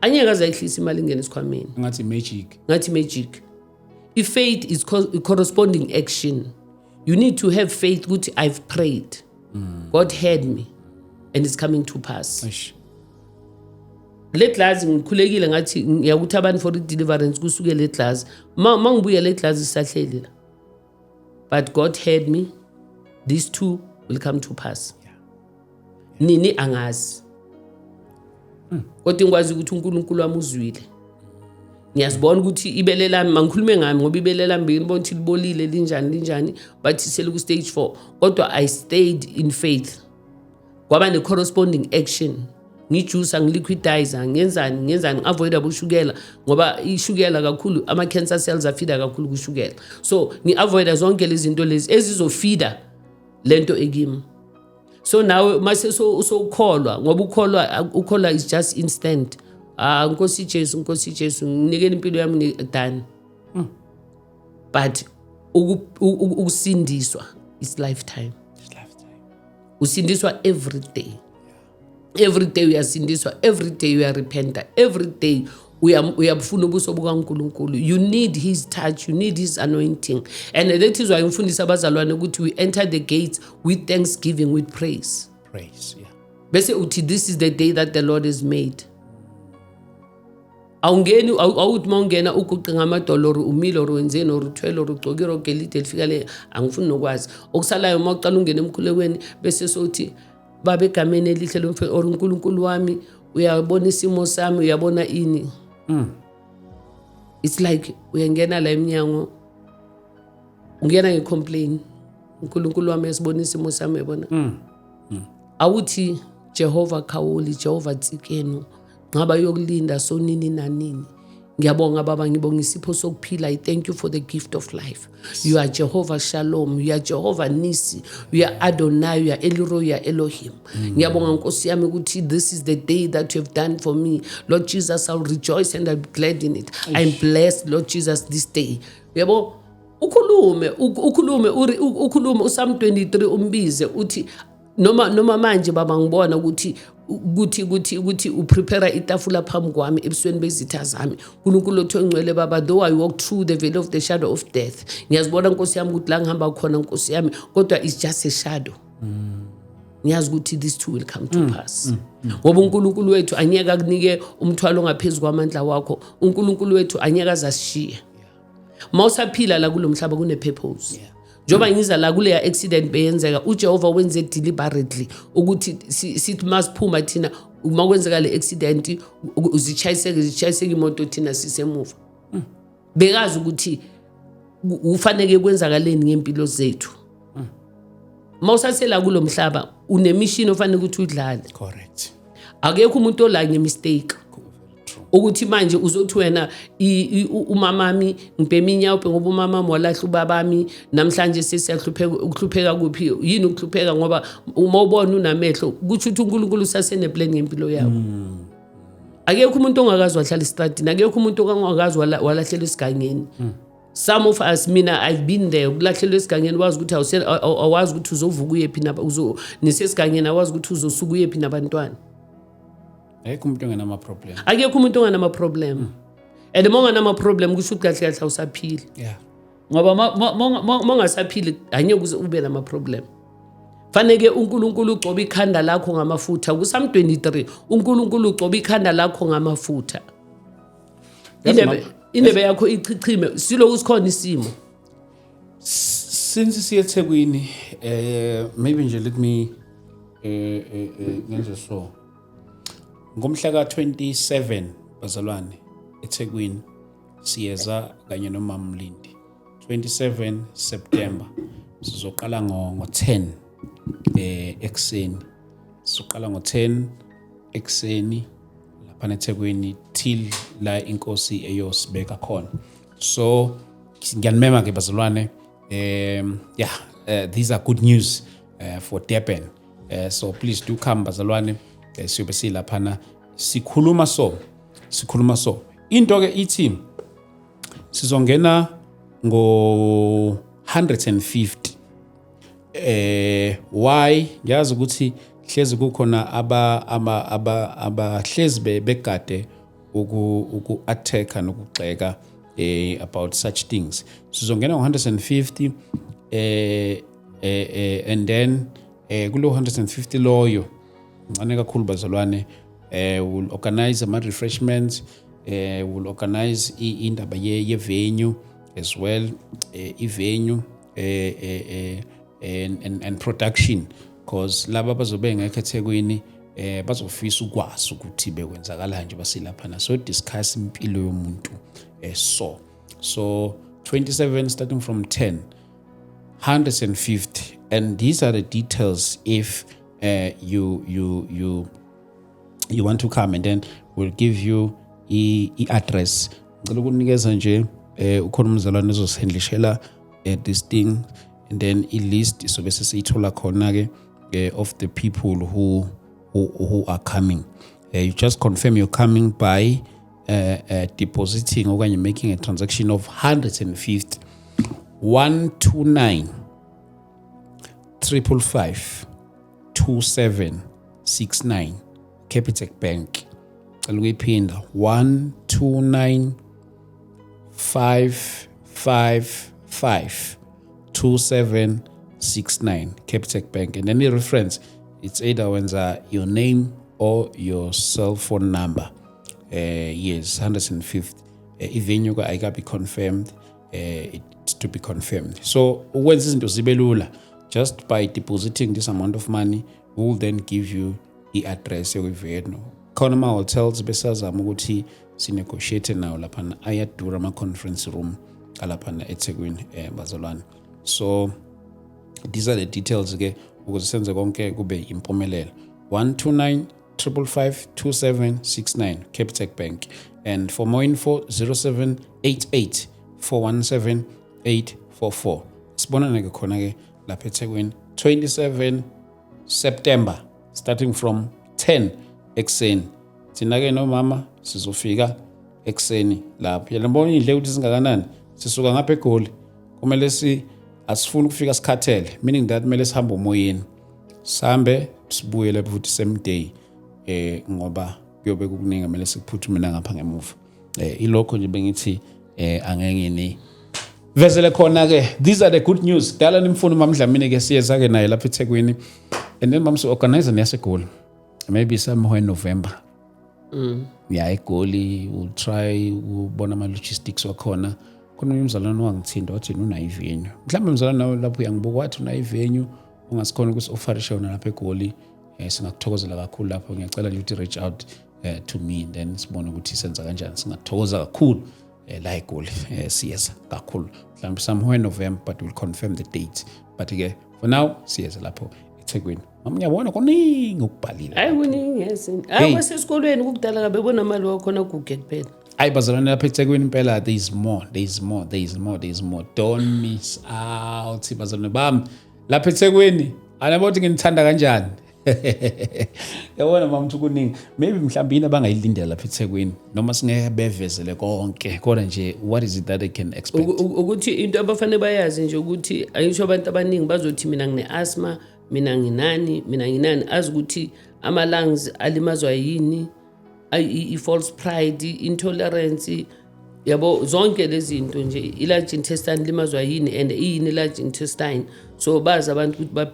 Angeke aze ayihlise imali ingene esikhwameni. Ngathi magic. Ngathi magic. I-faith is corresponding action. You need to have faith ukuthi I've prayed, God heard me and it's coming to pass. Eish. Le glass, ngikhulekile, ngathi ngiyakuthi abantu for i-deliverance kusuke le glass. Ma ngibuya, le glass isahleli la. But God heard me. These two will come to pass. Nini angazi, kodwa ngikwazi ukuthi uNkulunkulu wami uzwile. Ngiyazibona ukuthi ibele lami, mangikhulume ngami, ngoba ibele lami bengibona ukuthi libolile, linjani linjani, bathi seliku-stage 4, kodwa I stayed in faith. Kwaba ne-corresponding action, ngijusa, ngiliquidize, ngenzani ngenzani, ngi-avoida boshukela, ngoba ishukela kakhulu, ama-cancer cells afida kakhulu kushukela. So ngi-avoida zonke lezi zinto lezi ezizofida lento ekimi. So nawe mase sowukholwa, ngoba ukholwa is just instant. Ah, Nkosi Jesu, Nkosi Jesu, nginikele impilo yami, done. But ukusindiswa is lifetime. It's lifetime. Usindiswa every day. Every day uyasindiswa, every day uyarepenta, every day uyabufuna ubuso bukaNkulunkulu. You need his touch, you need his anointing, and that is why ngifundisa abazalwane ukuthi we enter the gates with thanksgiving, with praise. Praise, yeah. Bese uthi, "This is the day that the Lord has made." Awungeni, awuthi uma ungena uguqe ngamadolo or umile or wenzeni or uthwele or ugcokile or gelide lifika le, angifuni nokwazi okusalayo. Uma uqala ungena emkhulekweni, bese sothi, "Baba, egameni elihle lomfe," or "uNkulunkulu wami, uyabona isimo sami, uyabona ini." It's like uyangena la eminyango, ungena ngecomplain, "uNkulunkulu wami, uyasibona isimo sami, uyabona." Awuthi, "Jehova Khawuli, Jehova Tsikenu, ngaba yokulinda sonini nanini, ngiyabonga Baba, ngibonga isipho sokuphila. I thank you for the gift of life. You are Jehovah Shalom, you are Jehovah Nisi, you are Adonai, you are El Roi, you are Elohim. Ngiyabonga Nkosi yami ukuthi this is the day that you have done for me. Lord Jesus, I'll rejoice and I'll be glad in it. I'm blessed, Lord Jesus, this day." Yabo, ukhulume, ukhulume, ukhulume uPsalm 23, umbize, uthi, Noma manje Baba, ngibona ukuthi uprepare itafula phambi kwami ebusweni bezitha zami. uNkulunkulu othu ongcwele Baba, though I walk through the valley of the shadow of death, ngiyazibona Nkosi yami ukuthi la ngihamba khona, Nkosi yami, kodwa it's just a shadow. Ngiyazi ukuthi this too will come to pass, ngoba uNkulunkulu wethu angeke akunike umthwalo ongaphezu kwamandla wakho. uNkulunkulu wethu angeke azasishiye. Mawusaphila la kulo mhlaba, kune-purpose. Njengoba ngiza la kuleya accident beyenzeka, uJehova wenze deliberately ukuthi sithi masiphuma thina, uma kwenzeka le accident, zitshayiseke zitshayiseke imoto, thina sisemuva. Bekazi ukuthi kufaneke kwenzakaleni ngempilo zethu. Mawusasela kulo mhlaba, unemission ofanele ukuthi udlale. Correct. Akekho umuntu ola ngemistake Very true. ukuthi manje uzothi wena, umamami ngibhema inyawo ngoba umamami walahla ubabami, namhlanje sesiyahlupheka." Ukuhlupheka kuphi? Yini ukuhlupheka? Ngoba uma ubona unamehlo, kusho ukuthi uNkulunkulu usaseneplan ngempilo yakho. Akekho umuntu ongakazi wahlala estradini, akekho umuntu ongakazi walahlelwa esigangeni. Some of us, mina, I've been there, ukulahlelwa esigangeni, wazi ukuthi awazi ukuthi uzovuka uyephi, nisesigangeni, awazi ukuthi uzosuka uyephi nabantwana. Akekho umuntu ongenama-problem. Akekho umuntu onganama-problem, and uma unganama-problem, kusho ukuthi kahle kahle awusaphili. Ngoba ma ungasaphili, angeke uze ube nama-problem. Faneke uNkulunkulu ugcobe ikhanda lakho ngamafutha. KuPsalm 23, uNkulunkulu ugcoba ikhanda lakho ngamafutha. Yazi. Indebe yakho ichichime, siloku sikhona isimo. Since siye eThekwini, maybe nje let me ngenze so. Ngomhla ka-27, bazalwane, eThekwini siyeza kanye nomama Mlindi. 27 September sizoqala ngo 10 ekuseni. Sizoqala ngo-10 ekuseni lapha eThekwini till la inkosi eyosibeka khona. So ngiyanimema ke bazalwane. Yeah, these are good news for Durban. So please do come, bazalwane. Siyobe silaphana sikhuluma, so sikhuluma, so into ke ithi sizongena ngo 150. Why? Ngiyazi ukuthi hlezi kukhona aba aba aba abahlezi begade uku attack nokugxeka about such things. Sizongena ngo 150, and then kulo 150 loyo ncane kakhulu, bazalwane. We'll organize ama refreshments, we'll organize indaba ye venue as well, i-venue and production, because laba bazobe ngekho eThekwini bazofisa ukwazi ukuthi bekwenzakalani nje basilaphana, so discuss impilo yomuntu. So 27, starting from 10, 150, and these are the details if you want to come, and then we'll give you i-address. Ngicela ukunikeza nje, ukhona umzalwane ozosihandlishela this thing, and then i-list sobe sesiyithola khona-ke of the people who are coming. You just confirm you're coming by depositing okanye making a transaction of 150, 129 555 2769, Capitec Bank. Cela ukuyiphinda: 129 555 2769, Capitec Bank. And then the reference, it's either wenza your name or your cell phone number. Yes, 150. I-venue ka ayikabi confirmed, it's to be confirmed. So ukwenza izinto zibe lula, just by depositing this amount of money, we will then give you i-address yokwi-venue. Khona ama-hotels besazama ukuthi sinegotiate nawo laphana, ayadura ama-conference room alaphana eThekwini, bazalwane. So these are the details ke ukuze senze konke kube impumelelo: 129 555 2769, Capitec Bank. And for more info, 0788 417 844. Sibonane ke khona ke lapha eThekwini, 27 September, starting from 10 ekuseni. Thina ke nomama sizofika ekuseni lapho. Yabona indlela ukuthi singakanani, sisuka ngapha eGoli, kumele si asifuni ukufika sikhathele, meaning that kumele sihambe umoyeni, sihambe sibuyele futhi same day, ngoba kuyobe kukuningi kumele sikuphuthume ngapha ngemuva. Ilokho nje bengithi angeke ni vezele khona ke. These are the good news. Dala nimfuna uMamDlamini ke, siyeza ke naye lapha eThekwini, and then mamso organize neyaseGoli, maybe somewhere in November. Yeah, eGoli we'll try ukubona ama logistics wakhona. Khona umzalwane wangithinta wathi unayo ivenue, mhlawumbe umzalwane nawe lapho uyangibuka, wathi unayo ivenue ungasikhona ukuthi offerishe yona lapha eGoli. Singakuthokozela kakhulu lapho. Ngiyacela nje ukuthi reach out to me, then sibone ukuthi senza kanjani. Singakuthokoza kakhulu la eGoli. Siyeza kakhulu mhlawumbe somewhere in November, but we'll confirm the date. But ke for now siyeza lapho eThekwini. Mama, ngiyabona kuningi okubhalile. Hayi, kuningi, yes. Hayi, kwasesikolweni kukudala kabe bona mali wakhona guge kuphela. Hayi bazalwane, lapha eThekwini impela there is more, there is more, there is more, there is more. Don't miss out, bazalwane bami, lapha eThekwini. Anabo ukuthi nginithanda kanjani. Yabona mama ukuthi kuningi, maybe mhlawumbe yini abangayilindela lapha eThekwini, noma singeke bevezele konke, kodwa nje what is it that they can expect? Ukuthi into abafanele bayazi nje ukuthi ayisho, abantu abaningi bazothi mina ngine-asthma, mina nginani, mina nginani. Azi ukuthi ama-lungs alimazwa yini, i-false pride, intolerance, yabo, zonke lezi zinto nje. I-large intestine limazwa yini and iyini i-large intestine? So bazi abantu ukuthi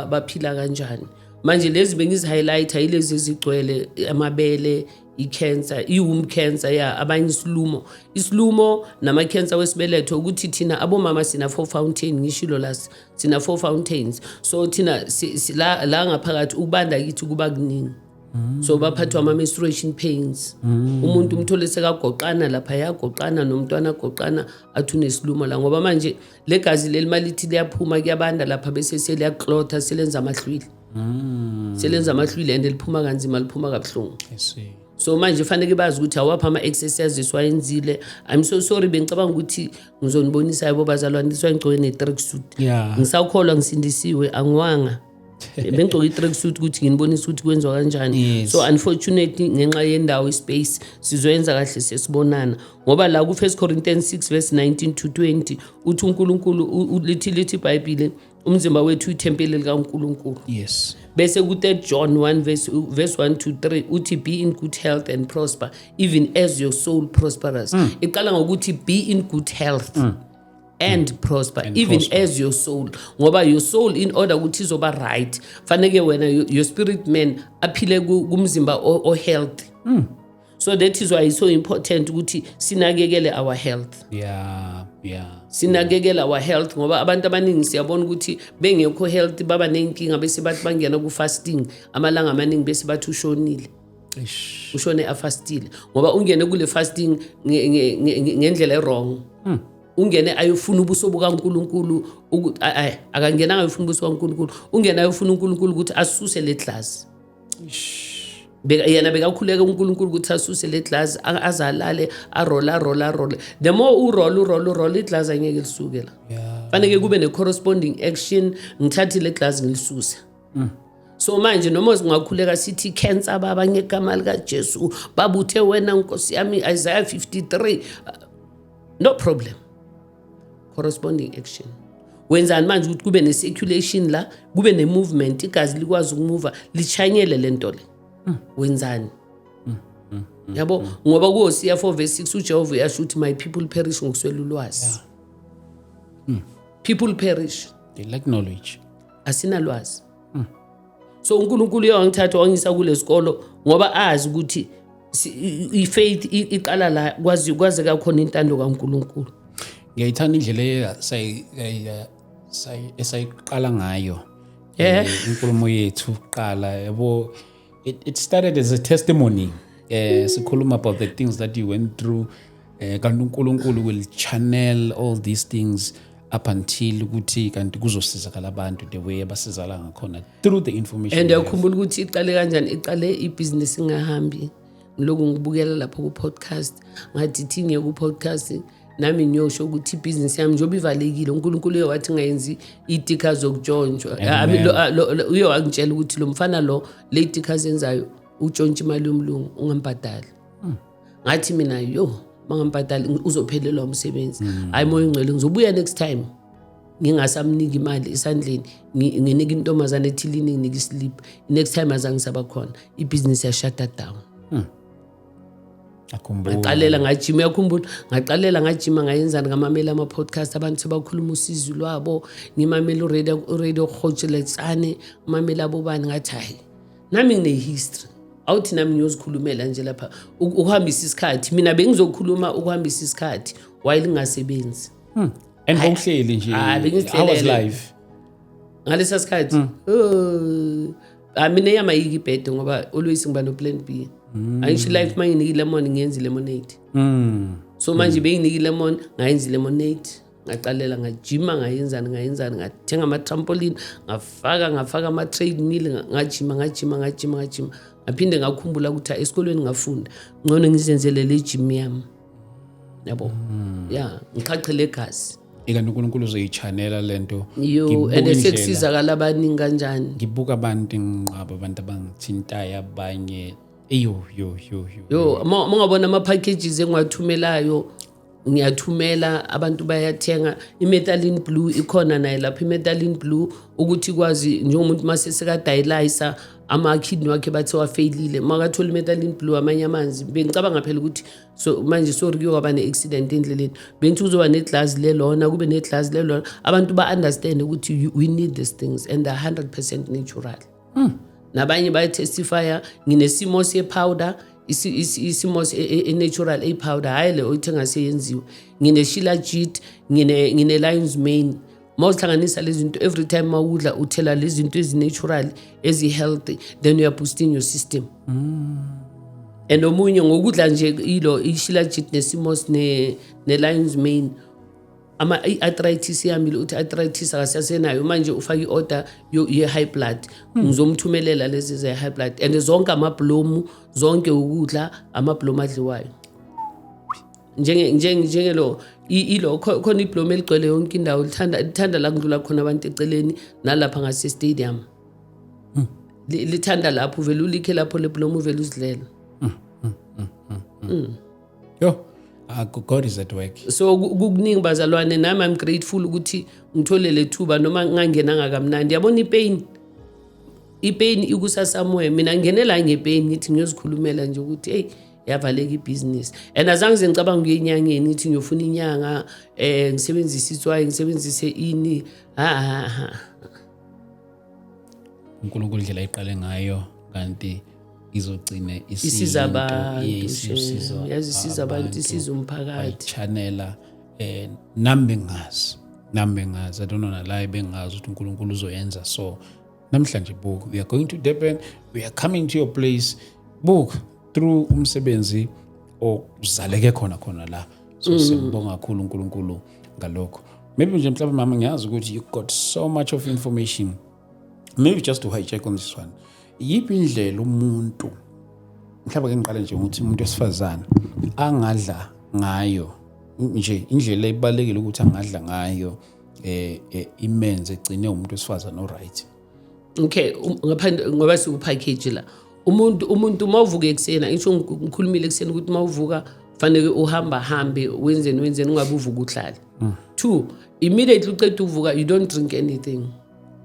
baphila kanjani. Manje lezi bengizi-highlight-a yilezi ezigcwele amabele, i-cancer, i-womb cancer ya abanye, isilumo, isilumo nama-cancer wesibeletho. Ukuthi thina abomama sina four fountain, ngishilo last, sina four fountains. So thina la ngaphakathi ukubanda kithi kuba kuningi, so baphathwa ama-menstruation pains. Umuntu umthole sekagoqana lapha, yagoqana nomntwana agoqana, athi unesilumo la, ngoba manje le gazi leli malithi liyaphuma, kuyabanda lapha, bese seliyaklotha, selenza amahlwili, selenza amahlwili, and liphuma kanzima, liphuma kabuhlungu. I see. So manje fanele bazi ukuthi awaphi ama-exercises wayenzile. I'm so sorry, bengicabanga ukuthi ngizonibonisa yabo bazalwane, this ngigcoke ne-track suit. Ngisakholwa ngisindisiwe, angiwanga, bengigcoke i-track suit ukuthi nginibonise ukuthi kwenziwa kanjani. So unfortunately, ngenxa yendawo, ispace, sizoyenza kahle sesibonana, ngoba la ku-First Corinthians 6 verse 19 to 20 uthi uNkulunkulu lithi iBhayibhile umzimba wethu uyithempeli likaNkulunkulu. Bese ku-3 John 1 verse 1 to 3 uthi, "Be in good health and prosper even as your soul prospers." Iqala ngokuthi be in good health. And prosper, And even prosper. as your soul, ngoba your soul, in order ukuthi izoba right, faneke wena your spirit man aphile kumzimba o-healthy. So that is why it's so important ukuthi sinakekele our health. Sinakekele our health, ngoba abantu abaningi siyabona ukuthi bengekho healthy, baba nenkinga, bese bathi bangena ku-fasting amalanga amaningi, bese bathi ushonile. Eish. Ushone afastile ngoba ungene kule fasting ngendlela e-wrong. Ungene ayofuna ubuso bukaNkulunkulu, akangenanga ayofuna ubuso bukaNkulunkulu, ungene ayofuna uNkulunkulu ukuthi asuse le glass. Yena bekakhuleka uNkulunkulu ukuthi asuse le glass, azalale, arola, arola, arole. The more urola, urola, urola, iglass angeke lisuke la. Faneke kube ne-corresponding action, ngithathe le glass ngilisuse. So manje noma singakhuleka sithi cancer, baba, ngegama likaJesu, babuthe wena nkosi yami, Isaiah 53, no problem. Corresponding action, wenzani manje ukuthi kube ne-circulation la, kube ne-movement, igazi likwazi ukumuva, lichanyele le nto le? Wenzani yabo? Ngoba kuHosiya 4 verse 6 uJehova uyasho ukuthi my people perish ngokuswela ulwazi. People perish. They lack knowledge. Asinalwazi. So uNkulunkulu uyangithatha wangisa kulesikolo ngoba azi ukuthi i-faith iqala la, kwazi kwazeka khona intando kaNkulunkulu. Ngiyayithanda indlela esayiqala ngayo inkulumo yethu kuqala, yabo. It started as a testimony, sikhuluma about the things that you went through, kanti uNkulunkulu will channel all these things up until ukuthi kanti kuzosizakala abantu the way abasizakala ngakhona through the information And you have. uyakhumbula ukuthi iqale kanjani? Iqale ibhizinisi ingahambi, ngiloku ngibukela lapho ku-podcast, ngathi thi ngiye ku-podcast nami ngiyosho ukuthi ibhizinisi yami njengoba ivalekile, uNkulunkulu uye wathi ngayenzi iy'tika zokutshontshwa. I mean, uye wangitshela ukuthi lo mfana lo, le y'tika azenzayo, utshontsha imali yomlungu, ungambhadali. Ngathi mina, yo, mangambhadali uzophelelwa umsebenzi. Hayi, moya ongcwele, ngizobuya next time ngingasamniki imali esandleni, nginika intombazane ethilini, nginika islip. Next time azange saba khona, ibhizinisi yashut down. Akhumbula. Ngaqalela ngajima, uyakhumbula? Ngaqalela ngajima, ngayenzani, ngamamela ama-podcast, abantu sebakhuluma usizi lwabo, ngimamela uradio Kgotjeletsane, ngimamela abobani, ngathi hayi, nami ngine-history, awuthi nami ngiyozikhulumela nje lapha ukuhambisa isikhathi. Mina bengizokhuluma ukuhambisa isikhathi while ngingasebenzi. And bowuhleli nje? Ah, How was bengizihlelele. life? Ngalesa sikhathi, oh, ah, mina eyami ayikho ibhede ngoba always ngiba no-plan B. Angisho, life uma nginika ilemon, ngiyenza ilemonade. So manje benginika ilemon, ngayenza ilemonade. Ngaqalela ngajima, ngayenzani, ngayenzani, ngathenga ama-trampoline, ngafaka ama-treadmill, ngajima, ngajima, ngajima, ngajima. Ngaphinde ngakhumbula ukuthi esikolweni ngafunda ngcono ngizenzele le gym yami, yabo, ya, ngiqhaqhele egazi. Ikanti uNkulunkulu uzoyichanela lento. Yo. Ngibuka And sekusizakala abaningi kanjani. Ngibuka abantu, nginqaba abantu abangithintayo abanye, eyo, yo, yo, yo. Yo, ma ungabona ama-packages engiwathumelayo, ngiyathumela, abantu bayathenga. I-methylene blue ikhona naye lapho, i-methylene blue ukuthi ikwazi njengomuntu mase sekadialysa, ama-kidney wakhe bathi wafeyilile, makathola i-methylene blue, amanye amanzi. Bengicabanga phela ukuthi so manje, sorry, kuyokwaba ne-accident endleleni, bengithi kuzoba neglasi lelona, kube neglasi lelona. Abantu ba-understand ukuthi we need these things and they're 100% natural. Nabanye bayatestifya. Nginesimo se-powder, isimo e-natural e-powder, hhayi le oyithenga seyenziwe. Ngine-shilajit, ngine-lion's mane. Ma uzihlanganisa lezi zinto, every time ma udla uthela lezi zinto ezi-natural, ezi-healthy, then you are boosting your system. And omunye ngokudla nje ilo ishilajit nesimos ne-lion's mane, ama i-arthritis yami, uthi arthritis akasasenayo manje. Ufake i-order ye-high blood, ngizomthumelela lezi ze-high blood. And zonke amabhlomu, zonke ukudla, amabhlomu adliwayo, njengelo ilo khona ibhlomu eligcwele yonke indawo, lithanda la kudlula khona abantu eceleni nalapha ngase-stadium. Lithanda lapho, uvele ulikhe lapho le bhlomu, uvele uzidlela. Yo, God is at work. So kukuningi bazalwane, nami I'm grateful ukuthi ngithole le thuba noma ngangenanga kamnandi. Yabona ipain, ipain ikusa somewhere. Mina ngingenela ngepain, ngithi ngiyozikhulumela nje ukuthi hey. Yavaleka ibhizinisi and azange ze ngicabanga ukuya enyangeni, ngithi ngiyofuna inyanga, ngisebenzise itswayi, ngisebenzise ini, ha ha ha. UNkulunkulu, indlela ayiqale ngayo kanti izogcine isiza isiyinto, abantu. Isiza Yazi, isiza abantu, isiza umphakathi. Channela nami bengazi, nami bengazi, I don't know, nala bengazi ukuthi uNkulunkulu uzoyenza. So namhlanje, book, we are going to Durban, we are coming to your place, book, through umsebenzi ozaleke khona khona la. So siyambonga kakhulu uNkulunkulu ngalokho. Maybe nje mhlawumbe, mama, ngiyazi ukuthi you got so much of information. Maybe just to hijack on this one, yiphi indlela umuntu, mhlawumbe ke ngiqale nje ukuthi umuntu wesifazane angadla ngayo nje, indlela ebalekile ukuthi angadla ngayo imenze egcine umuntu wesifazane oright? Okay, ngaphandle ngoba siku-package la, umuntu uma uvuka ekuseni, ngisho ngikhulumile ekuseni ukuthi uma uvuka fanele uhamba hambe, wenzeni wenzeni, ungabe uvuka uhlale. Two, immediately uceda uvuka, you don't drink anything.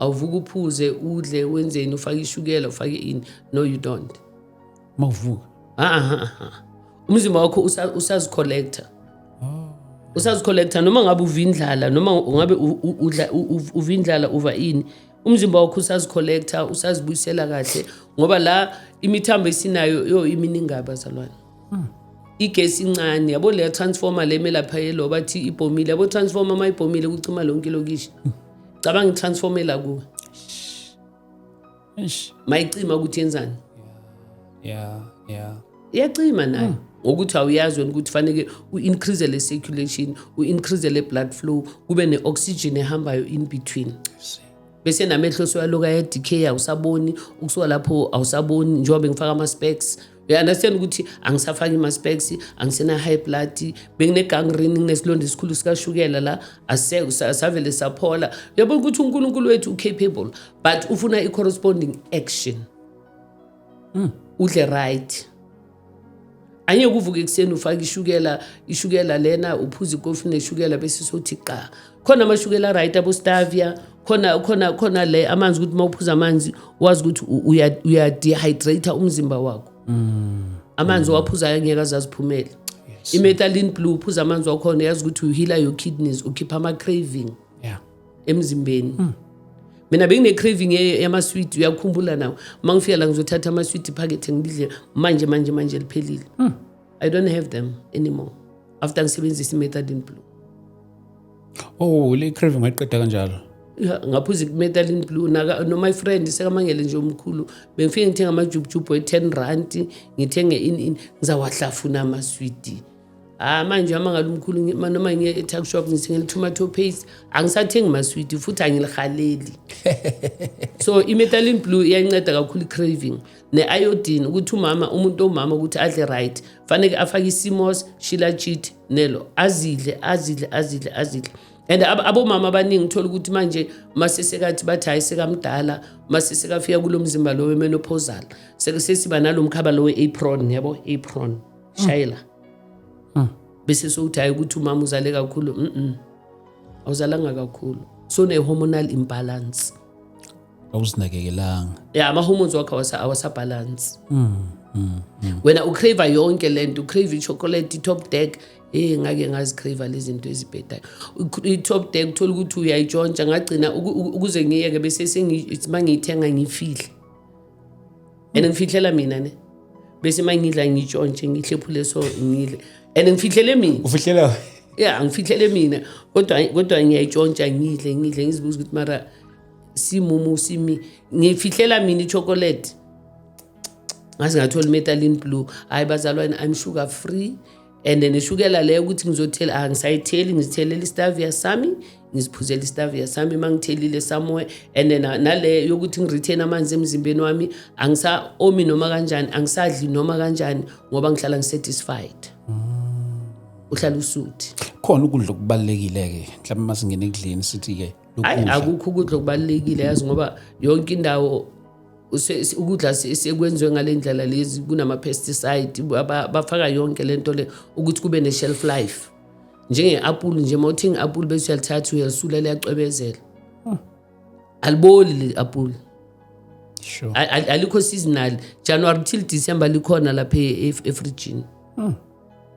Awuvuka uphuze, udle, wenzeni, ufake ishukela, ufake ini. No, you don't. Mawuvuka? Ah, ah, ah. Umzimba wakho usazicollecta, usazicollecta noma ngabe uva indlala, noma ungabe udla uva indlala, uva ini, umzimba wakho usazicollecta, usazibuyisela kahle, ngoba la imithambo esinayo yo iminingi, abazalwane. Igesi incane, yabo, leya transformer le emelapha yelo bathi ibhomile, yabo, transformer uma ibhomile kucima lonke ilokishi. Cabanga i-transformer la kuwe. Eish. Mayicima ukuthi yenzani? yeah Iyacima nayo, ngokuthi awuyazi wena ukuthi faneke u-increase le circulation, u-increase le blood flow, kube ne-oxygen ehambayo in between. See. Bese namehlo sewaloku aya-decay, awusaboni ukusuka lapho, awusaboni. Njengoba bengifaka ama-specs, uya-understand ukuthi angisafaki ama-specs, angisena-high blood, bengine-gangrene, nginesilonda esikhulu sikashukela la, aseko, savele saphola. Uyabona ukuthi uNkulunkulu wethu u-capable, but ufuna i-corresponding action. Udle right, angeke uvuke ekuseni ufake ishukela, ishukela lena, uphuze ikofi neshukela, bese sothi qa. Khona amashukela right, abo-stevia, khona khona khona le amanzi, ukuthi uma uphuza amanzi wazi ukuthi uya-dehydrate umzimba wakho. Amanzi owaphuzayo angeke aze aziphumele. I-methylene blue, uphuza amanzi wakhona, yazi ukuthi u-heala your kidneys, ukhipha ama-craving emzimbeni. Mina bengine-craving yamaswidi, uyakhumbula nawe, uma ngifika la ngizothatha amaswidi iphakethe ngidle manje manje manje, liphelile. I don't have them anymore after ngisebenzisa i-methylene blue. Oh, le craving wayiqeda kanjalo? Ya, ngaphuza i-methylene blue no-my friend sekamangele nje omkhulu. Bengifike ngithenga amajubhujubhu we-10 rand, ngithenge ini ini, ngizawahlafuna amaswidi. Ah, manje amangala umkhulu, noma ngiye e-tuck shop ngithengela i-tomato paste, angisathengi maswidi futhi angilihaleli. So i-methylene blue iyanceda kakhulu i-craving, ne-iodine, ukuthi umama, umuntu omama ukuthi adle right, faneke afake i-sea moss, shilajit, nelo, azidle azidle azidle azidle. And abomama abaningi uthola ukuthi manje masesekathi bathi hayi, sekamdala, mase sekafika kulo mzimba lo wemenopausal, sesiba nalo mkhaba lo we-apron, yabo, apron shayela, bese sowuthi hayi, ukuthi umama uzale kakhulu. Awuzalanga kakhulu, so ne-hormonal imbalance. Awuzinakekelanga. Ya, ama-hormones wakho awasabhalansi. Wena ucrave yonke lento, ucrave i-chocolate, i-Top Deck. Ngake ngazicrave lezi zinto ezibhedayo. I-Top Deck, uthola ukuthi uyayitshontsha. Ngagcina ukuze ngiyeke, bese uma ngiyithenga ngifihle, and ngifihlela mina ne, bese uma ngidla ngitshontshe, ngihlephule, so ngidle and ngifihlele mina. Ufihlela? Ya, ngifihlele mina, kodwa ngiyayitshontsha, ngidle ngidle, ngizibuza ukuthi mara simumu simi, ngifihlela mina i-chocolate. Ngaze ngathola i-methylene blue. Hayi bazalwane, I'm sugar free, and neshukela leyo ukuthi ngizothela, angisayitheli, ngizithelele i-stevia sami, ngiziphuzela i-stevia sami uma ngithelile somewhere. And then nale yokuthi ngi-retain amanzi emzimbeni wami, angisa-omi noma kanjani, angisadli noma kanjani, ngoba ngihlala ngi-satisfied. Uhlala usuthi. Khona ukudla okubalulekile-ke mhlawumbe uma singena ekudleni, sithi-ke? Hayi. Lokudla. Akukho ukudla okubalulekile, yazi, ngoba yonke indawo ukudla sekwenziwe ngale ndlela lezi, kunama-pesticide, bafaka yonke lento le ukuthi kube ne-shelf life. Njenge-apple nje, uma uthenga i-apple bese uyalithatha uyalisula, liyacwebezela, aliboli le apple. Sure. Alikho seasonal. January till December likhona lapha efrijini.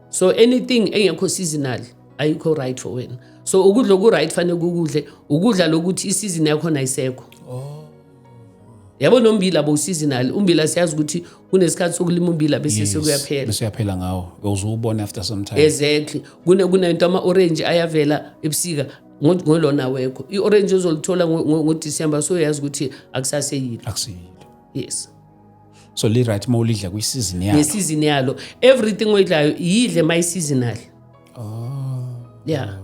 So anything engekho seasonal ayikho right for wena. So ukudla oku-right fanele kukudle ukudla lokuthi isizini yakhona ayisekho. Yabo, nombila bowu-seasonal. Umbila siyazi ukuthi kunesikhathi sokulima umbila, bese sekuyaphela. Bese uyaphela ngawo, uzuwubona after some time. Exactly. Kunento ama-orange ayavela ebusika, ngolona wekho i-orange ozolithola ngoDisemba, so uyazi ukuthi akusaseyilo. Akusiyilo. Yes. So li-right uma ulidla kwisizini yalo. Ngesizini yalo. Everything oyidlayo yidle mayi-seasonal. Yeah.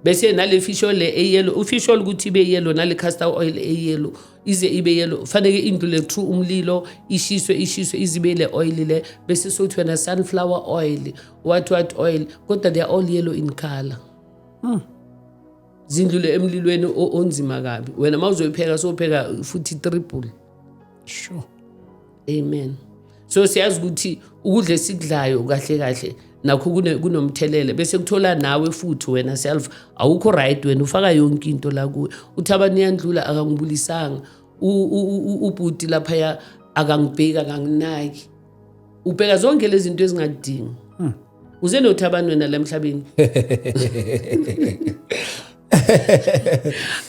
Bese nale fish oil le eyellow, ufish oil ukuthi ibe yellow, nale castor oil eyellow ize ibe yellow, faneke indlule through umlilo, ishiswe, ishiswe ize ibe le oil le. Bese sokuthi wena sunflower oil, what what oil, kodwa they are all yellow in color, zindlule emlilweni onzima kabi. Wena uma uzoyipheka, sopheka futhi triple. Amen. So siyazi ukuthi ukudla esikudlayo kahle kahle nakho kunomthelela. Bese kuthola nawe futhi wena self awukho right. Wena ufaka yonke into la kuwe, uthi abantu iyandlula, akangibulisanga. Ubhuti laphaya akangibheki, akanginaki. Ubheka zonke lezi zinto ezingadingi. Uze noThabani wena la emhlabeni.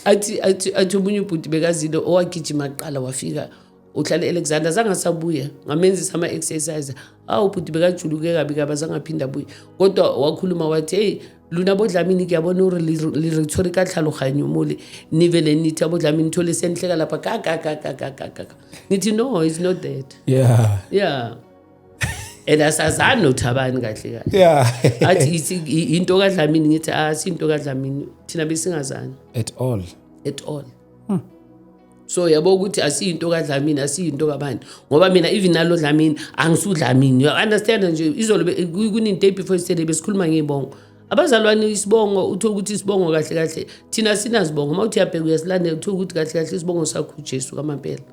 Athi omunye ubhuti bekazile owagijima kuqala, wafika uhlala e-Alexander, zange asabuya. Ngamenzisa ama-exercise. Awu, ubhuti bekajuluke kabi kabi, azange aphinde abuye. Kodwa wakhuluma wathi, "Hey lona boDlamini, kuyabona uri le re tshwere ka tlhaloganyo mole, nivele nithi aboDlamini, thole senhleka lapha ka ka ka ka ka ka ka ka." Ngithi, "No, it's not that." Yeah, and asazani noThabani kahle kahle. Athi into kaDlamini. Ngithi, "Ah, sinto kaDlamini, thina besingazani." At all. At all. So yabo ukuthi asiyinto kaDlamini, asiyinto kabani, ngoba mina even nalo Dlamini angisudlamini, you understand nje? Izolo kuninto before yesterday besikhuluma ngey'bongo, abazalwane. Isibongo, uthole ukuthi isibongo kahle kahle thina sinazibongo. Uma uthi uyabheka, uyasilandela, uthole ukuthi kahle kahle isibongo sakho uJesu kamampela.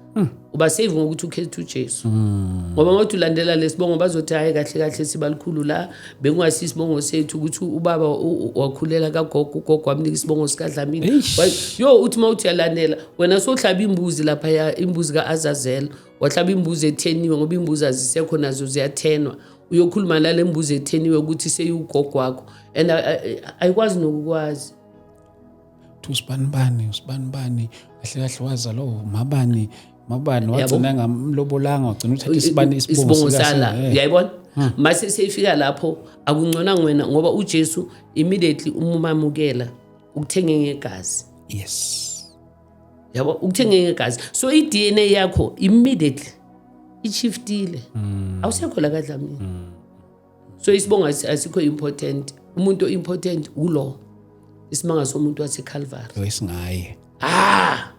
Uba save ngokuthi ukhethe uJesu, ngoba uma uthi ulandela lesibongo, bazothi, "Hhayi, kahle kahle sibalikhulu la, bekungasiyo isibongo sethu, ukuthi ubaba wakhulela kagogo, ugogo wamnika isibongo sikaDlamini." Eish. Yo, uthi uma uthi uyalandela wena, sohlaba imbuzi laphaya, imbuzi ka-Azazel, wahlaba imbuzi etheniwe, ngoba imbuzi azisekho, nazo ziyathenwa. Uyokhuluma nale mbuzi etheniwe ukuthi seyiwugogo wakho, and ayikwazi nokukwazi. Uthi usibanibani, usibanibani kahle kahle wazalwa mabani mabani, wagcina ngamlobolanga, wagcina uthatha isibani isibongo sala. Uyayibona, mase seyifika lapho akungconanga wena, ngoba uJesu immediately uma umamukela ukuthenge ngegazi. Yabo, ukuthenge ngegazi, so i-DNA yakho immediately ishiftile, awusekho la kaDlamini. So isibongo asikho important. Umuntu important ulo isimanga somuntu waseCalvary. Wesingaye. Ah,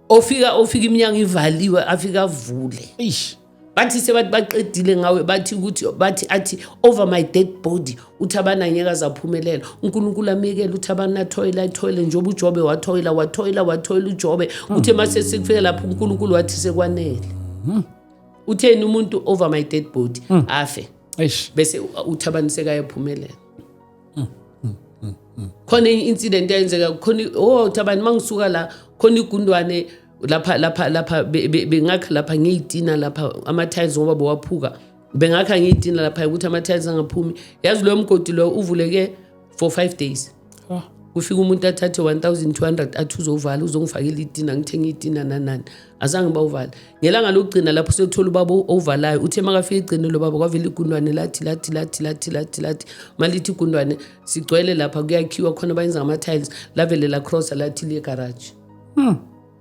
ofika iminyango ivaliwe, afika avule. Eish. Bathi sebathi baqedile ngawe, bathi ukuthi bathi athi, "Over my dead body," uthi abana ngeke azaphumelela. UNkulunkulu amekele uthi abanathoyila athoyile, njengoba uJobe wathoyila, wathoyila, wathoyila uJobe. Uthe mase sekufika lapho, uNkulunkulu wathi sekwanele. Utheni umuntu? "Over my dead body," afe. Eish. Bese uThabani sekayaphumelela. Khona i-incident eyenzeka khona. Oh Thabani, mangisuka la, khona igundwane lapha lapha lapha, bengakha lapha ngeyitina lapha ama-tiles, ngoba bowaphuka. Bengakha ngeyitina lapha ukuthi ama-tiles angaphumi. Yazi, loyo mgodi loyo uvuleke for 5 days. Kufika umuntu athathe 1200, athi uzovala, uzongifakela itina, ngithenge itina nanani. Azange bawuvale. Ngelanga lokugcina lapho sekuthola ubaba owuvalayo, uthe makafika egcine lo baba, kwavela igundwane, lathi lathi lathi lathi lathi lathi malithi igundwane, sigcwele lapha kuyakhiwa khona, bayenza ngama-tiles, lavele lacrossa, lathi liye garaji.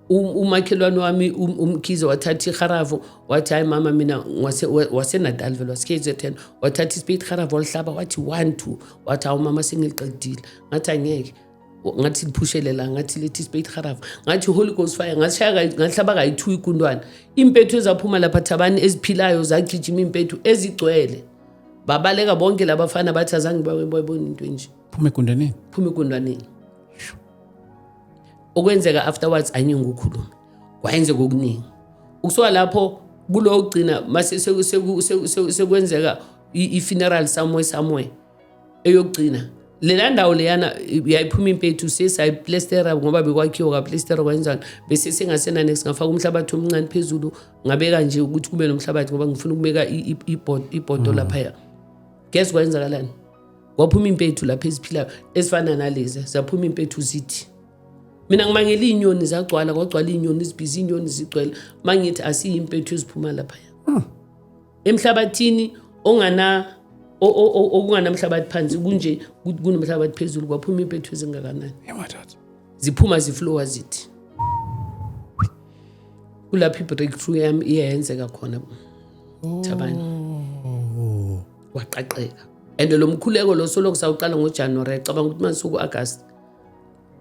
Umakhelwane wami uMkhize wathatha iharafu, wathi, "Hayi mama, mina waseNatal vele, wase-KZN." Wathatha isipeyiti, iharafu, walihlaba, wathi one two, wathi, "Hawu mama, sengiliqedile." Ngathi, "Angeke." Ngathi, "Liphushele la." Ngathi, "Lethi isipeyiti, iharafu." Ngathi, "Holy Ghost fire." Ngashaya ngahlaba kayi-two igundwane. Impethu ezaphuma lapha Thabani, eziphilayo, zagijima impethu ezigcwele, babaleka bonke labafana. Bathi azange babone into enje. Phuma egundwaneni. Phuma egundwaneni. Okwenzeka afterwards angeke ukukhuluma, kwayenzeka okuningi ukusuka lapho kulo gcina mase sekwenzeka i-funeral somewhere somewhere eyokugcina. Lela ndawo leyana yayiphuma impethu, sesayiplastera ngoba bekwakhiwa, kwaplastera, kwenzani, bese sengasenanex. Ngafaka umhlabathi omncane phezulu, ngabeka nje ukuthi kube nomhlabathi ngoba ngifuna ukubeka ibhodo laphaya. Guess kwenzakalani? Kwaphuma impethu lapha eziphilayo ezifana nalezi, zaphuma impethu zithi mina ngimangela iy'nyoni zagcwala, kwagcwala iy'nyoni zibhizi, iy'nyoni zigcwele. Ma ngithi asiyimpethu eziphuma laphaya emhlabathini ongana okunganamhlabathi phansi, kunje kunomhlabathi phezulu, kwaphuma impethu ezingakanani. Madoda. Ziphuma ziflowa zithi kulapho i-breakthrough yami iyayenzeka khona, Thabani. Waqaqeka, and lo mkhuleko lo soloko sawuqala ngoJanuary, cabanga ukuthi manje suku-August,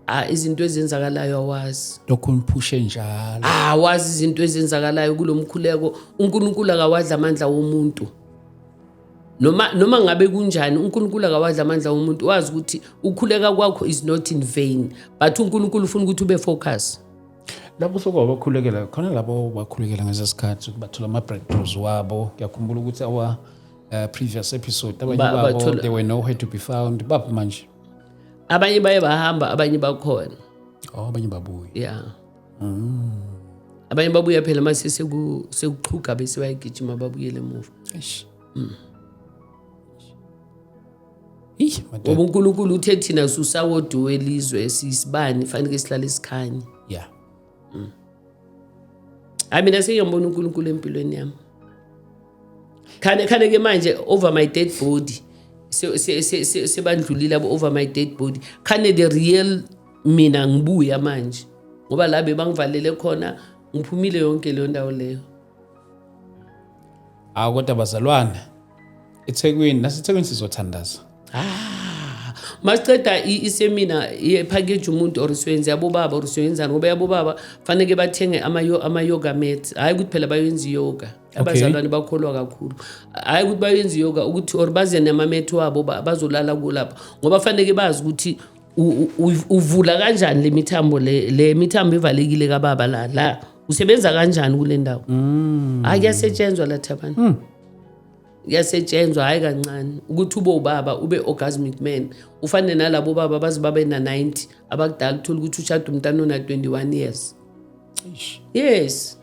ah, izinto ezenzakalayo awazi. Lokhu niphushe njalo. Ah, wazi izinto ezenzakalayo kulo mkhuleko. UNkulunkulu akawadla amandla womuntu noma ngabe kunjani. UNkulunkulu akawadla amandla womuntu. Wazi ukuthi ukhuleka kwakho is not in vain, but uNkulunkulu ufuna ukuthi ube focus. Lapho sokuwabakhulekela khona, labo bakhulekela ngesa sikhathi bathola ama-breakthroughs wabo. Ngiyakhumbula ukuthi our previous episode, abanye babo they were nowhere to be found. Baphi manje? Abanye baye bahamba, abanye bakhona. Oh, abanye babuye. Yeah, abanye babuya phela mase sekuxhuga, bese bayagijima babuyele emuva. Eish. Ih, madoda. Ngoba uNkulunkulu uthe thina susawodi welizwe, siyisibani, fanele sihlale sikhanye. Hayi, mina sengiyambona uNkulunkulu empilweni yami. Khane khane ke manje over my dead body. Sebandlulile abo over my dead body. Khane the real mina ngibuya manje. Ngoba la bebangivalele khona, ngiphumile yonke leyo ndawo leyo. Awu kodwa bazalwane, eThekwini, naseThekwini sizothandaza. Ah, masiceda isemina yepackage umuntu or siyenza yabobaba or siyenzani, ngoba yabobaba faneke bathenge ama-yoga mats. Hhayi ukuthi phela bayenza iyoga, abazalwane bakholwa kakhulu. Hhayi ukuthi bayenza iyoga ukuthi or baze namamethi wabo bazolala kulapha, ngoba faneke bazi ukuthi uvula kanjani le mithambo, le mithambo ivalekile kababa, la la usebenza kanjani kule ndawo. Hhayi, kuyasetshenzwa la, Thabani, kuyasetshenzwa, hhayi kancane. Ukuthi ube ubaba, ube orgasmic man, ufane nalabo baba baze babe na-90 abakudala, uthole ukuthi ushada umntana ona-21 years. Eish. Yes,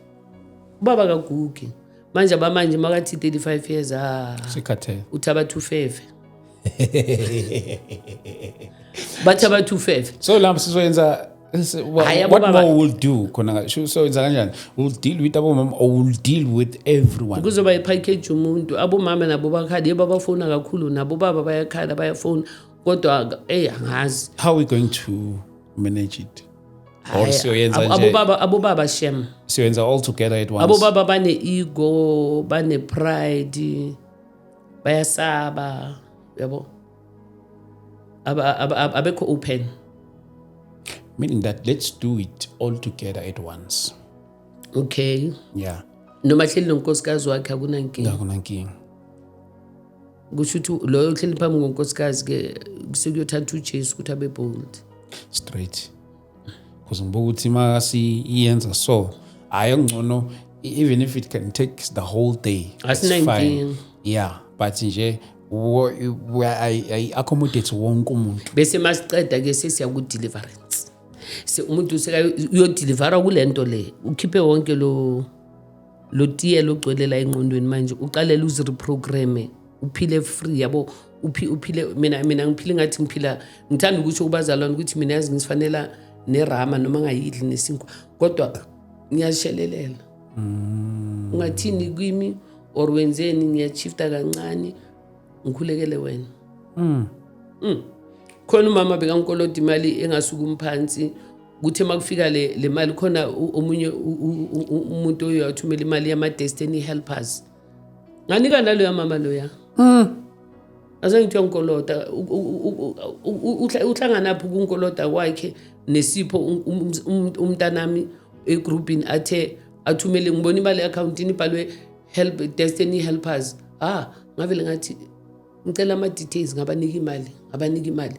ubaba kagugi manje, abamanje makathi 35 years, ah. Sikhathele. Uthi abathi ufefe, bathi abathi ufefe. So lapho sizoyenza Hhayi, what abobaba- more we'll do khona, sizoyenza kanjani? We'll deal with abomama or we'll deal with everyone? Kuzoba ipackage umuntu, abomama nabo bakhala, yebo, abafona kakhulu, nabo baba bayakhala, bayafona, kodwa eyi, angazi. How are we going to manage it? Or Hhayi, siyoyenza nje abobaba shem. Siyoyenza all together at once? Abobaba bane-ego, bane-pride, bayasaba, yabo. Abekho open. Meaning that let's do it all together at once. Okay. Yeah. Noma hleli nonkosikazi wakhe, akunankinga. Akunankinga. Kusho ukuthi loyo ohleli phambi konkosikazi-ke sekuyothatha uJesu ukuthi abe bold. Straight, because ngibuka ukuthi makasiyenza so, hayi, ngcono even if it can take the whole day, it's Asinankinga. fine. Yeah, but nje I accommodate wonke umuntu. Bese masiceda-ke sesiya ku-deliverance. Se umuntu uyodelivera kule nto le, ukhiphe wonke lo tiye logcwele la engqondweni. Manje uqalele uzireprograme, uphile free, yabo. Uphile. Mina ngiphile ngathi ngiphila, ngithanda ukusho kubazalwane ukuthi mina yazi ngisifanela nerama noma ngayidli nesinkwa, kodwa ngiyashelelela. Ungathini kimi or wenzeni, ngiyashifta kancane, ngikhulekele wena. Khona umama bekangikolota imali engasukumi phansi, kuthe makufika le mali khona omunye umuntu oyathumela imali yama-destiny helpers, nganika naloya mama loya. Azange ngithi uyangikolota. Uhlanganaphi ukunkolota kwakhe nesipho umntanami egrupini athe athumele? Ngibona imali e-akhawuntini ibhalwe help, destiny helpers. Ah, ngavele ngathi ngicela ama-details, ngabanika imali, ngabanika imali,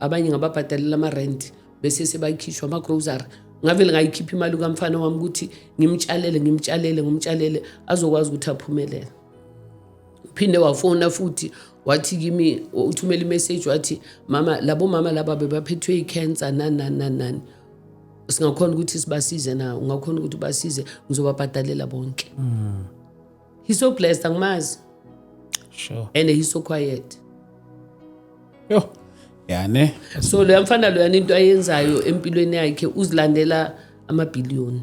abanye ngababhadalela ama-rent, bese sebakhishwa ama-grocery. Ngavele ngayikhipha imali kamfana wami ukuthi ngimtshalele, ngimtshalele, ngimtshalele, azokwazi ukuthi aphumelele. Phinde wafona futhi, wathi kimi, uthumela imessage, wathi, "Mama, labo mama laba bebaphethwe i-cancer, nani nani nani nani, singakhona ukuthi sibasize na? Ungakhona ukuthi ubasize? Ngizobabhadalela bonke." He's so blessed, angimazi. And he's so quiet. Yo, ya ne. So loya mfana loyana, into ayenzayo empilweni yakhe, uzilandela amabhiliyoni.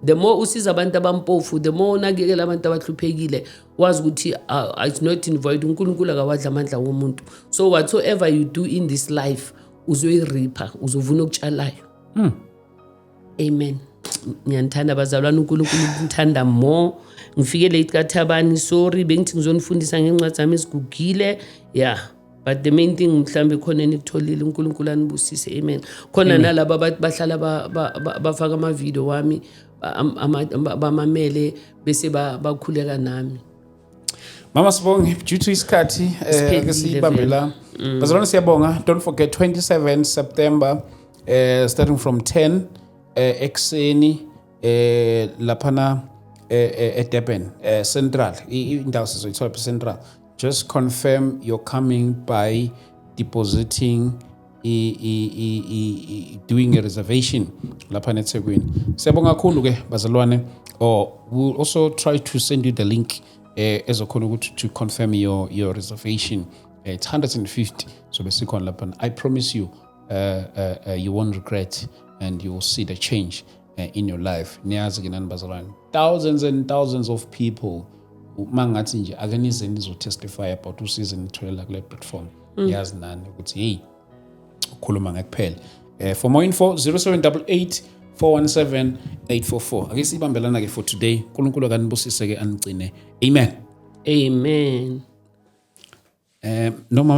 The more usiza abantu abampofu, the more unakekela abantu abahluphekile, wazi ukuthi it's not in void. UNkulunkulu akawadla amandla womuntu. So whatsoever you do in this life, uzoyiripha, uzovuna okutshalayo. Amen. Ngiyanithanda, bazalwane. UNkulunkulu ngithanda more. Ngifike late kaThabani, sorry. Bengithi ngizonifundisa ngencwadi zami ezigugile, yeah, but the main thing, mhlambe khona enikutholile. UNkulunkulu anibusise, amen. Khona nalaba abathi bahlala bafaka amavidiyo wami, bamamele bese bakhuleka nami. Mama, sibonge. Due to isikhathi, Siphelile. Ake siyibambe la. Bazalwane, siyabonga. Don't forget, 27 September, starting from 10 ekuseni, laphana eDurban Central. Indawo sizoyithola pha Central. Just confirm you're coming by depositing, i, i, i, i, doing a reservation lapha eThekwini. Siyabonga kakhulu ke, bazalwane. Or we'll also try to send you the link ezokhona ukuthi to confirm your reservation. It's 150, so besikhona lapha. I promise you, you won't regret and you will see the change in your life. Niyazi ke nani, bazalwane, thousands and thousands of people, mangathi nje ake nize nizotestify about usizo nitholela kule platform, yazi nani ukuthi hey, ukhuluma ngekuphela. For more info, 0788 417 844. Ake sibambelana ke for today. uNkulunkulu akanibusise ke, anigcine. Amen. Amen. Noma.